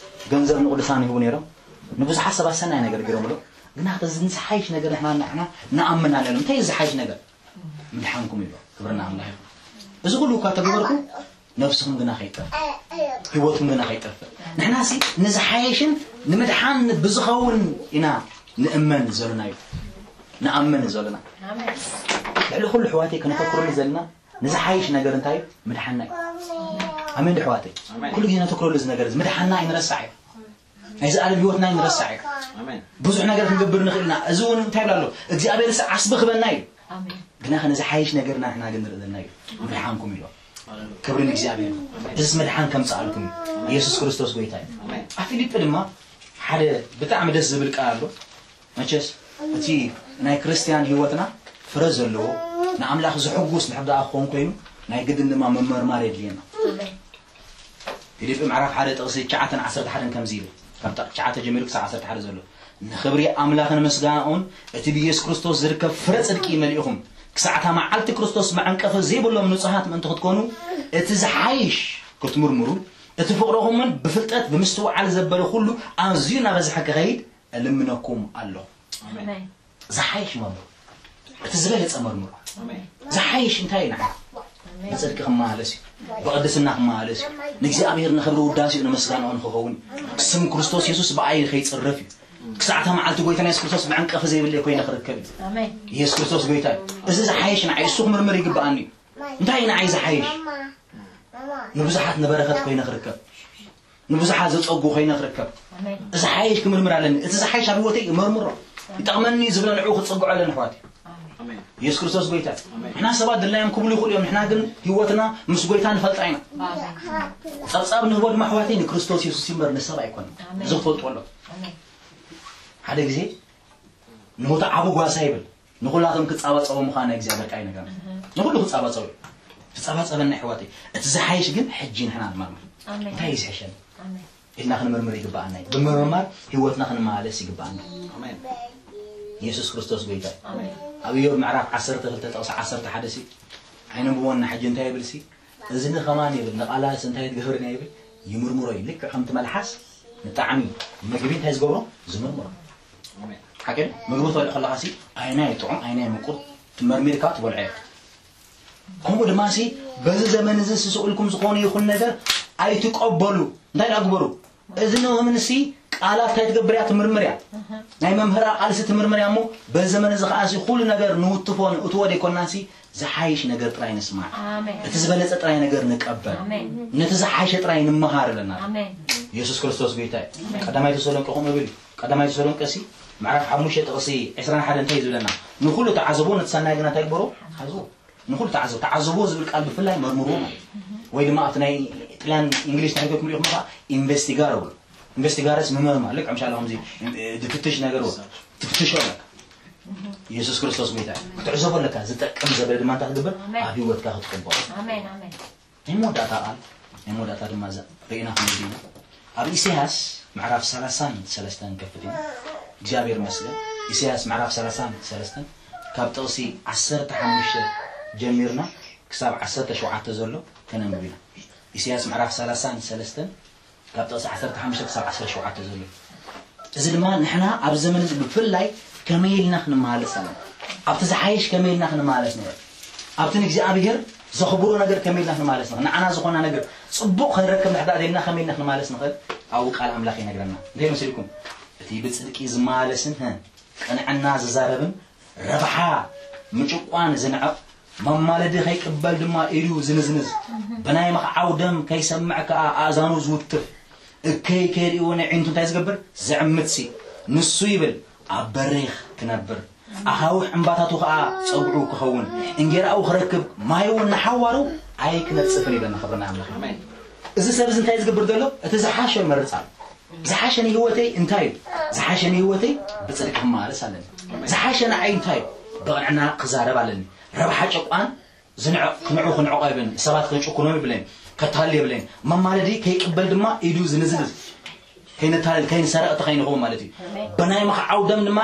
ገንዘብ ንቅዱሳን ይህቡ ነይሮም፣ ንብዙሓት ሰባት ሰናይ ነገር ገይሮም ኣሎ። ግና እዚ ዝሓይሽ ነገር ንሕና ንዓና ንኣምን ኣለና። እንታይ እዩ ዝሓይሽ ነገር? ምድሓንኩም ይብሎ። ክብርና ኣምላኽ ይኹን። እዚ ኩሉ እኳ ተገበርኩም፣ ነብስኹም ግና ከይጠፍእ፣ ህይወትኩም ግና ከይጠፍእ። ንሕናሲ ንዝሓይሽን ንምድሓን ብዝኸውን ኢና ንእመን ዘለና እዩ። ንኣምን ዘለና። ልዕሊ ኩሉ ኣሕዋተይ ከነተኩረሉ ዘለና ንዝሓይሽ ነገር እንታይ እዩ? ምድሓንና እዩ። ኣሜን ዶ ኣሕዋተይ? ኩሉ ግዜ ነተኩረሉ እዚ ነገር እዚ ምድሓንና ኣይንረሳዕ እዩ። ናይ ዘኣለም ህይወትና ኣይንረሳዕ እዩ። ብዙሕ ነገር ክንገብር ንኽእል ኢና። እዚ እውን እንታይ ይብላ ኣሎ? እግዚኣብሔር ስ ዓስቢ ክበና እዩ። ግና ከ ንዝሓይሽ ነገርና ንሕና ግን ንርኢ ዘለና እዩ። ምድሓንኩም ኢሎ። ክብሪ ንእግዚኣብሔር። እዚ ምድሓን ከምፅኣልኩም እዩ። ኢየሱስ ክርስቶስ ጎይታ እዩ። ኣብ ፊልጲ ድማ ሓደ ብጣዕሚ ደስ ዝብል ቃል ኣሎ። መቸስ እቲ ናይ ክርስትያን ህይወትና ፍረ ዘለዎ ንኣምላኽ ዝሕጉስ ንሕብዳኣ ክኸውን ኮይኑ ናይ ግድን ድማ መመርማር የድልየና። ፊልጲ ምዕራፍ ሓደ ጥቕሲ ትሽዓተን ዓሰርተ ሓደን ከምዚ ይብል፣ ካብ ጥቕሲ ትሽዓተ ጀሚሩ ክሳብ ዓሰርተ ሓደ ዘሎ፣ ንኽብሪ ኣምላኽን ምስጋናኡን እቲ ብኢየሱስ ክርስቶስ ዝርከብ ፍረ ጽድቂ መሊእኹም፣ ክሳዕታ መዓልቲ ክርስቶስ መዐንቀፊ ዘይብሎም ንጹሃት ምእንቲ ክትኮኑ፣ እቲ ዝሓይሽ ክትምርምሩ፣ እቲ ፍቕርኹምን ብፍልጠት ብምስትውዓል ዘበለ ኩሉ ኣዝዩ እናበዝሐ ክኸይድ እልምነኩም ኣለኹ። ዝሓይሽ መርምሩ። እቲ ዝበለጸ መርምሩ። ዝሓይሽ እንታይ ኢና? ብጽድቂ ክመላለስ እዩ። ብቕድስና ክመላለስ እዩ። ንእግዚኣብሔር ንኽብሪ ውዳሴኡ ንምስጋናኡ ንኽኸውን እዩ። ስም ክርስቶስ የሱስ ብኣይ ከይጽረፍ እዩ። ክሳዕታ መዓልቲ ጎይታና የሱስ ክርስቶስ መዕንቀፊ ዘይብለይ ኮይነ ክርከብ እዩ። ኢየሱስ ክርስቶስ ጎይታ እዩ። እዚ ዝሓይሽ ንዓይ እሱ ክምርምር ይግብኣኒ እዩ። እንታይ እዩ ንዓይ ዝሓይሽ? ንብዙሓት ንበረኸት ኮይነ ክርከብ፣ ንብዙሓት ዘጸጉ ኮይነ ክርከብ። እዚ ሓይሽ ክምርምር ኣለኒ። እቲ ዝሓይሽ ኣብ ህይወተይ እመርምሮ። ይጠቕመኒ ዝብለ ንዕኡ ክጸግዖ ኣለኒ ኣሕዋት። ኢየሱስ ክርስቶስ ጎይታ። ንሕና ሰባት ድላዮም ክብሉ ይኽእሉ እዮም። ንሕና ግን ህይወትና ምስ ጎይታ ንፈልጣ ኢና። ጸብጻብ ንህቦ ድማ ኣሕዋተይ ንክርስቶስ የሱስ ይምበር ንሰብ ኣይኮነን። እዚ ክፈልጡ ኣሎ። ሓደ ግዜ ንሆታ ዓቡ ጓሳ ይብል። ንኹላቶም ክጻባጸቦ ምዃን ናይ እግዚኣብሔር ቃል ይነግረና። ንኹሉ ክጻባጸቦ እዩ። ክጻባጸበና ኣሕዋተይ። እቲ ዝሓይሽ ግን ሕጂ ንሕና ንመርምር። እንታይ እዩ ዝሕሸኒ? ኢልና ክንምርምር ይግብኣና እዩ። ብምምርማር ህይወትና ክንመላለስ ይግብኣና። ኢየሱስ ክርስቶስ ጎይታ እዩ። ኣብ ኢዮብ ምዕራፍ ዓሰርተ ክልተ ጥቕሲ ዓሰርተ ሓደ ሲ ኣይነንብቦና ሕጂ እንታይ ይብል ሲ? እዝኒ ከማን ይብል ንቓላትስ እንታይ ትገብርን እያ ይብል? ይምርምሮ እዩ። ልክዕ ከምቲ መልሓስ ንጣዕሚ ምግቢ እንታይ ዝገብሮ? ዝምርምሮ። ሓቂ ድዩ? ምግቢ ትበልዕ ከለኻሲ ኣየናይ ጥዑም ኣየናይ ምቁር ትመርሚርካ ትበልዖ ኢኻ። ከምኡ ድማሲ በዚ ዘመን እዚ ስቕ ኢልኩም ዝኾነ ይኹን ነገር ኣይትቀበሉ። እንታይ ደኣ ግበሩ? እዝኒ ከማንሲ ቃላት እንታይ ትገብር እያ? ትምርምር እያ። ናይ መምህራ ቃልሲ ትምርምር እያ እሞ በዚ ዘመን እዚ ከዓሲ ኩሉ ነገር ንውትፎ ንእትዎ ደይኮናሲ ዝሓይሽ ነገር ጥራይ ንስማዕ። እቲ ዝበለጸ ጥራይ ነገር ንቀበል። ነቲ ዝሓይሸ ጥራይ ንምሃር ኣለና። ኢየሱስ ክርስቶስ ጎይታ እዩ። ቀዳማይ ተሰሎንቄ ከምኡ ይብል እዩ። ቀዳማይ ተሰሎንቄ ሲ ምዕራፍ ሓሙሽተ ጥቕሲ ዕስራን ሓደን እንታይ እዩ ዝብለና? ንኹሉ ተዓዘቡ፣ ነቲ ሰናይ ግና እንታይ ግበሩ? ሓዝዎ። ንኹሉ ተዓዘቡ። ተዓዘቡ ዝብል ቃል ብፍላይ መርምርዎ ማለት እዩ። ወይ ድማ ኣብቲ ናይ ጥልያን እንግሊሽ እንታይ ክትብሉ ኢኹም ኢኻ? ኢንቨስቲጋር ብሉ። ኢንቨስቲጋረስ ምምርማር፣ ልክዕ ምሻላ ከምዚ፣ እ፣ ዝፍትሽ ነገር ብሉ። ትፍትሾ ኣለካ። ኢየሱስ ክርስቶስ ጎይታ እዩ። ክትዕዘቦ ኣለካ። ዝጠቅም ዘበለ ድማ እንታይ ክትገብር? ኣብ ህይወትካ ክትቅበሎ። ናይ መወዳእታ ቃል፣ ናይ መወዳእታ ድማ እዛ ርኢና ክንብል ኢና። ኣብ ኢሳያስ ምዕራፍ ሰላሳን ሰለስተን ከፍት ኢና። እግዚኣብሔር ይመስገን። ኢሳያስ ምዕራፍ ሰላሳን ሰለስተን ካብ ጥቕሲ ዓሰርተ ሓሙሽተ ጀሚርና ክሳብ ዓሰርተ ሸውዓተ ዘሎ ከነንብብ ኢና። ኢሳያስ ምዕራፍ ሰላሳን ሰለስተን ካብ ጥቕሲ ዓሰርተ ሓሙሽተ ክሳብ ዓሰርተ ሸውዓተ ዘሎ። እዚ ድማ ንሕና ኣብ ዘመን እዚ ብፍላይ ከመይ ኢልና ክንመላለስ ኣለና? ኣብቲ ዝሓይሽ ከመይ ኢልና ክንመላለስ ንኽእል? ኣብቲ ንእግዚኣብሔር ዘኽብሮ ነገር ከመይ ኢልና ክንመላለስ ንኽእል? ንዓና ዝኾና ነገር ጽቡቕ ክንረክብ እንድሕር ደኣ ደሊና ከመይ ኢልና ክንመላለስ ንኽእል? ኣብኡ ቃል ኣምላኽ ይነግረና። እንታይ መሲልኩም? እቲ ብጽድቂ ዝመላለስን፣ ህ፣ ቅንዕና ዝዛረብን፣ ረብሓ ምጭቋን ዝንዕቕ፣ መማለዲ ከይቅበል ድማ ኢዱ ዝንዝንዝ፣ ብናይ ምኽዓው ደም ከይሰምዕ ከኣ ኣእዛኑ ዝውትፍ፣ እከይ ከይርእይዎ ንዒንቱ እንታይ ዝገብር? ዘዕምትሲ። ንሱ ይብል፣ ኣብ በሪኽ ክነብር፣ ኣኻውሕ እምባታቱ ኸዓ ጸጉዑ ክኸውን፣ እንጌራኡ ክረክብ፣ ማይ እውን ንሓዋሩ ኣይክነጽፍን ይብለና። ክብሪ ንኣምላኽ። ኣሜን። እዚ ሰብ እዚ እንታይ ዝገብር ዘሎ? እቲ ዝሓሸ ይመርጽ ኣሎ። ዝሓሸ ንህይወተይ እንታይ እዩ? ዝሓሸ ንህይወተይ ብጽድቂ ክመላለስ ኣለኒ። ዝሓሸ ንዓይ እንታይ እዩ? ብቕንዕና ክዛረብ ኣለኒ። ረብሓ ጨቋን ዝንዕ-፣ ክንዑ ክንዕቆ የብለይን። ሰባት ከይጭኩኖም የብለይን። ከታልል የብለይን። መማለዲ ከይቅበል ድማ ኢዱ ዝንዝልዝ። ከይነታልል፣ ከይንሰረቕቲ ከይንኸውን ማለት እዩ። ኣሜን። ብናይ ምኽዓው ደም ድማ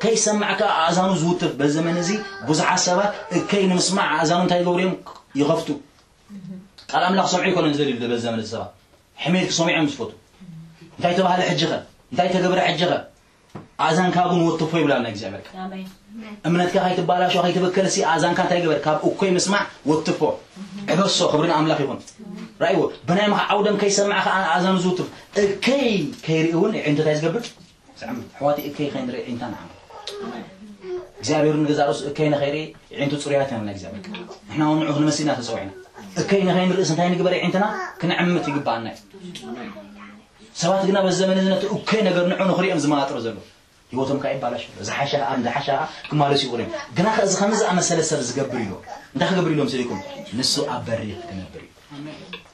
ከይሰማዕ ከኣ ኣእዛኑ ዝውትፍ። በዚ ዘመን እዚ ብዙሓት ሰባት እከይ ንምስማዕ ኣእዛኑ እንታይ ይገብሩ እዮም? ይኸፍቱ። ቃል ኣምላኽ ክሰምዑ ኣይኮነን ዝደልዩ በዚ ዘመን እዚ ሰባት። ሕሜት ክሰምዑ እዮም ዝፈቱ። እንታይ ተባህለ ሕጂ ኸ? እንታይ ተገብረ ሕጂ ኸ? ኣእዛንካ ግን ወትፎ ይብላልና እግዚኣብሔር ቃል። ኣሜን። እምነትካ ከይትባላሾ ከይትብከልሲ ኣእዛንካ እንታይ ግበር? ካብ እኮይ ምስማዕ ወትፎ። ዕበሶ። ክብሪ ንኣምላኽ ይኹን። ራእይዎ። ብናይ ምኽዓው ደም ከይሰማዕ ከኣ ኣእዛኑ ዝውትፍ። እከይ ከይርኢ እውን የዒንቱ እንታይ ዝገብር? ዘዕምት። ኣሕዋተይ እከይ ከይንርኢ የዒንታ ንዓም። እግዚኣብሔር ንገዛእ ርእሱ እከይ ንኸይርኢ የዒንቱ ጽሩያት እዮም ንእግዚኣብሔር። ንሕና እውን ንዑ ክንመስል ኢና ተጸዊዕና። እከይ ንኸይንርእስ እንታይ ንግበር? የዒንትና ክንዕምት ይግባኣና እዩ። ሰባት ግና በዚ ዘመን እዚ ነቲ እከይ ነገር ንዑ ንኽሪኦም ዝመጣጠሩ ዘለዉ። ህይወቶም ከኣ ይባላሽ። ዝሓሸ ከኣ፣ ዝሓሸ ከኣ ክማለሱ ይኽእሉ እዮም። ግና ከዚ ከምዚ ዝኣመሰለ ሰብ ዝገብር ኢሉ። እንታይ ክገብር ኢሎም ስሊኩም? ንሱ ኣብ በሪኽ ክነብር እዩ።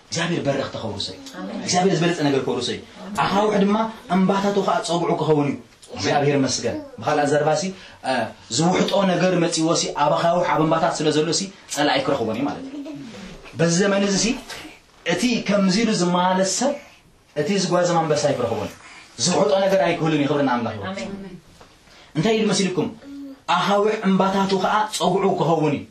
እግዚኣብሔር በረኽ ተኸውርሶ እዩ። እግዚኣብሔር ዝበለጸ ነገር ከውርሶ እዩ። ኣኻውሕ ድማ እምባታቱ ከኣ ጸጉዑ ክኸውን እዩ። እግዚኣብሔር መስገን። ብኻልእ ኣዘርባሲ፣ እ፣ ዝውሕጦ ነገር መጺዎሲ ኣብ ኣኻውሕ ኣብ እምባታት ስለ ዘሎሲ ጸላኢ ክረኽቦን እዩ ማለት እዩ። በዚ ዘመን እዚ ሲ፣ እቲ ከምዚ ኢሉ ዝመላለስ ሰብ፣ እቲ ዝጓዘም ኣንበሳ ኣይክረኽቦን። ዝውሕጦ ነገር ኣይክህሉን እዩ። ክብሪ ንኣምላኽ ይኹን። ኣሜን። እንታይ ኢሉ መሲልኩም? ኣኻውሕ እምባታቱ ከኣ ጸጉዑ ክኸውን እዩ።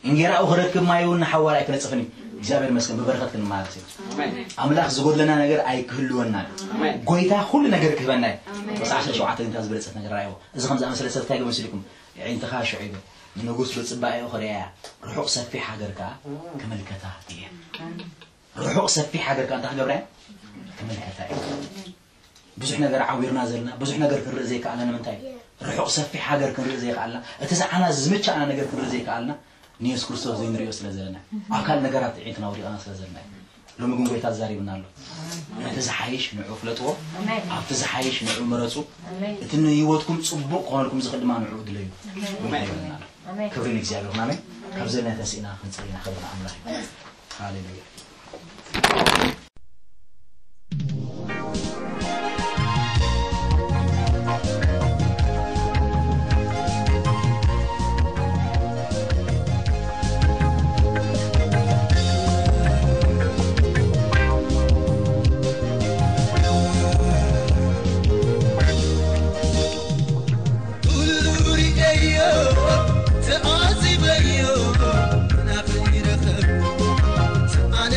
እንጌራኡ ክረክብ ማይ እውን ንሓዋር ኣይክነጽፍን እዩ። እግዚኣብሔር መስገን ብበረኸት ክንመላለስ እዩ። ኣሜን። ኣምላኽ ዝጎድለና ነገር ኣይክህልወና እዩ። ኣሜን። ጎይታ ኩሉ ነገር ክህበና እዩ። ኣሜን። ቁጽሪ ዓሰርተ ሸውዓተ ግን እታ ዝበለጸት ነገር ራእይዎ። እዚ ከም ዝኣመሰለ ሰብ እንታይ ኢሉ መሲልኩም? የዒንትኻ ሽዑ ይብል። ንንጉስ ብጽባኤኡ ክርእያ እያ። ርሑቕ ሰፊሕ ሃገር ከኣ ክምልከታ እየ። ርሑቕ ሰፊሕ ሃገር ከኣ እንታይ ክገብራ እየ? ክምልከታ እየ። ብዙሕ ነገር ዓዊርና ዘለና፣ ብዙሕ ነገር ክንርኢ ዘይከኣልና ንምንታይ? ርሑቕ ሰፊሕ ሃገር ክንርኢ ዘይከኣልና፣ እቲ ዝዓና ዝምቻኣና ነገር ክንርኢ ዘይከኣልና፣ ንየሱስ ክርስቶስ ዘይንርእዮ ስለ ዘለና፣ ኣብ ካልእ ነገራት ኣዒንትና ወዲቕና ስለ ዘለና እዩ። ሎሚ ግን ጎይታ ተዛሪብና ኣሎ። ነቲ ዝሓይሽ ንዑ ፍለጥዎ፣ ኣሜን። ኣብቲ ዝሓይሽ ንዑ ምረጹ፣ ኣሜን። እቲ ንህይወትኩም ጽቡቕ ክኾነልኩም ዝኽእል ድማ ንዑ ድለዩ። ኣሜን። ጎይታ ይብለና ኣሎ። ኣሜን። ክብሪ ንእግዚኣብሔር ይኹን። ኣሜን። ካብ ዘለና ተስኢና ክንጽሊ ኢና። ክብሪ ንኣምላኽ ይኹን። ሃሌሉያ። ኩሉ ሪኤዮ፣ ተዓዚበዮ፣ ናኺ ረኸብኩ። ኣነ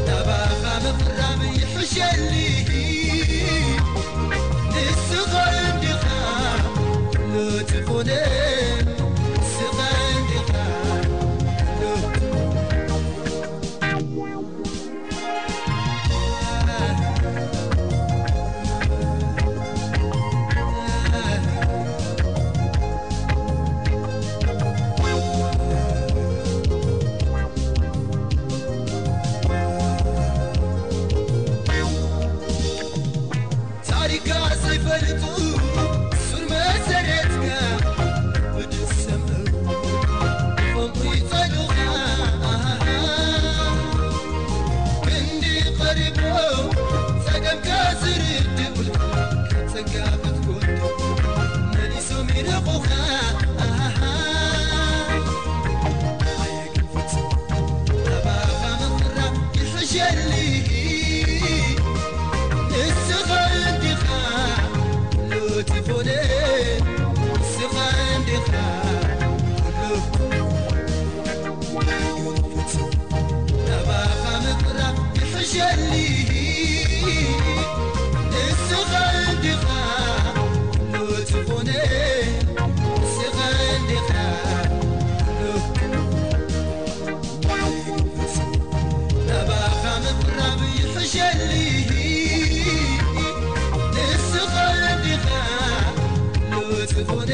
ናባኻ ምቕራብ ይሕሸኒ። ንስኻ እንዲኻ ኩሉ ትኾነ፣ ንስኻ እንዲኻ ኩሉ ታሪካ ዘይፈልጡ ሱር መሰረትካ ብድሰምዑ ከምኡ ይጸሉኻ። ክንዲ ቀሪቦም ጸገምካ ዝርድኡልካ፣ ካብ ጸጋ ክትጎድል መሊሶም ይርቑኻ። ኣየግን ፍጹም ናባኻ ምቕራብ ይሕሸኒ። ንስኻ እንዲኻ ኩሉ ትኾነ፣ ንስኻ እንዲኻ ኩሉ ናባኻ ምቕራብ ይሕሸኒ። ንስኻ እንዲኻ ኩሉ ትኾነ፣ ንስኻ እንዲኻ ኩሉ ናባኻ ምቕራብ ይሕሸኒ። ንስኻ እንዲኻ ኩሉ ትኾነ፣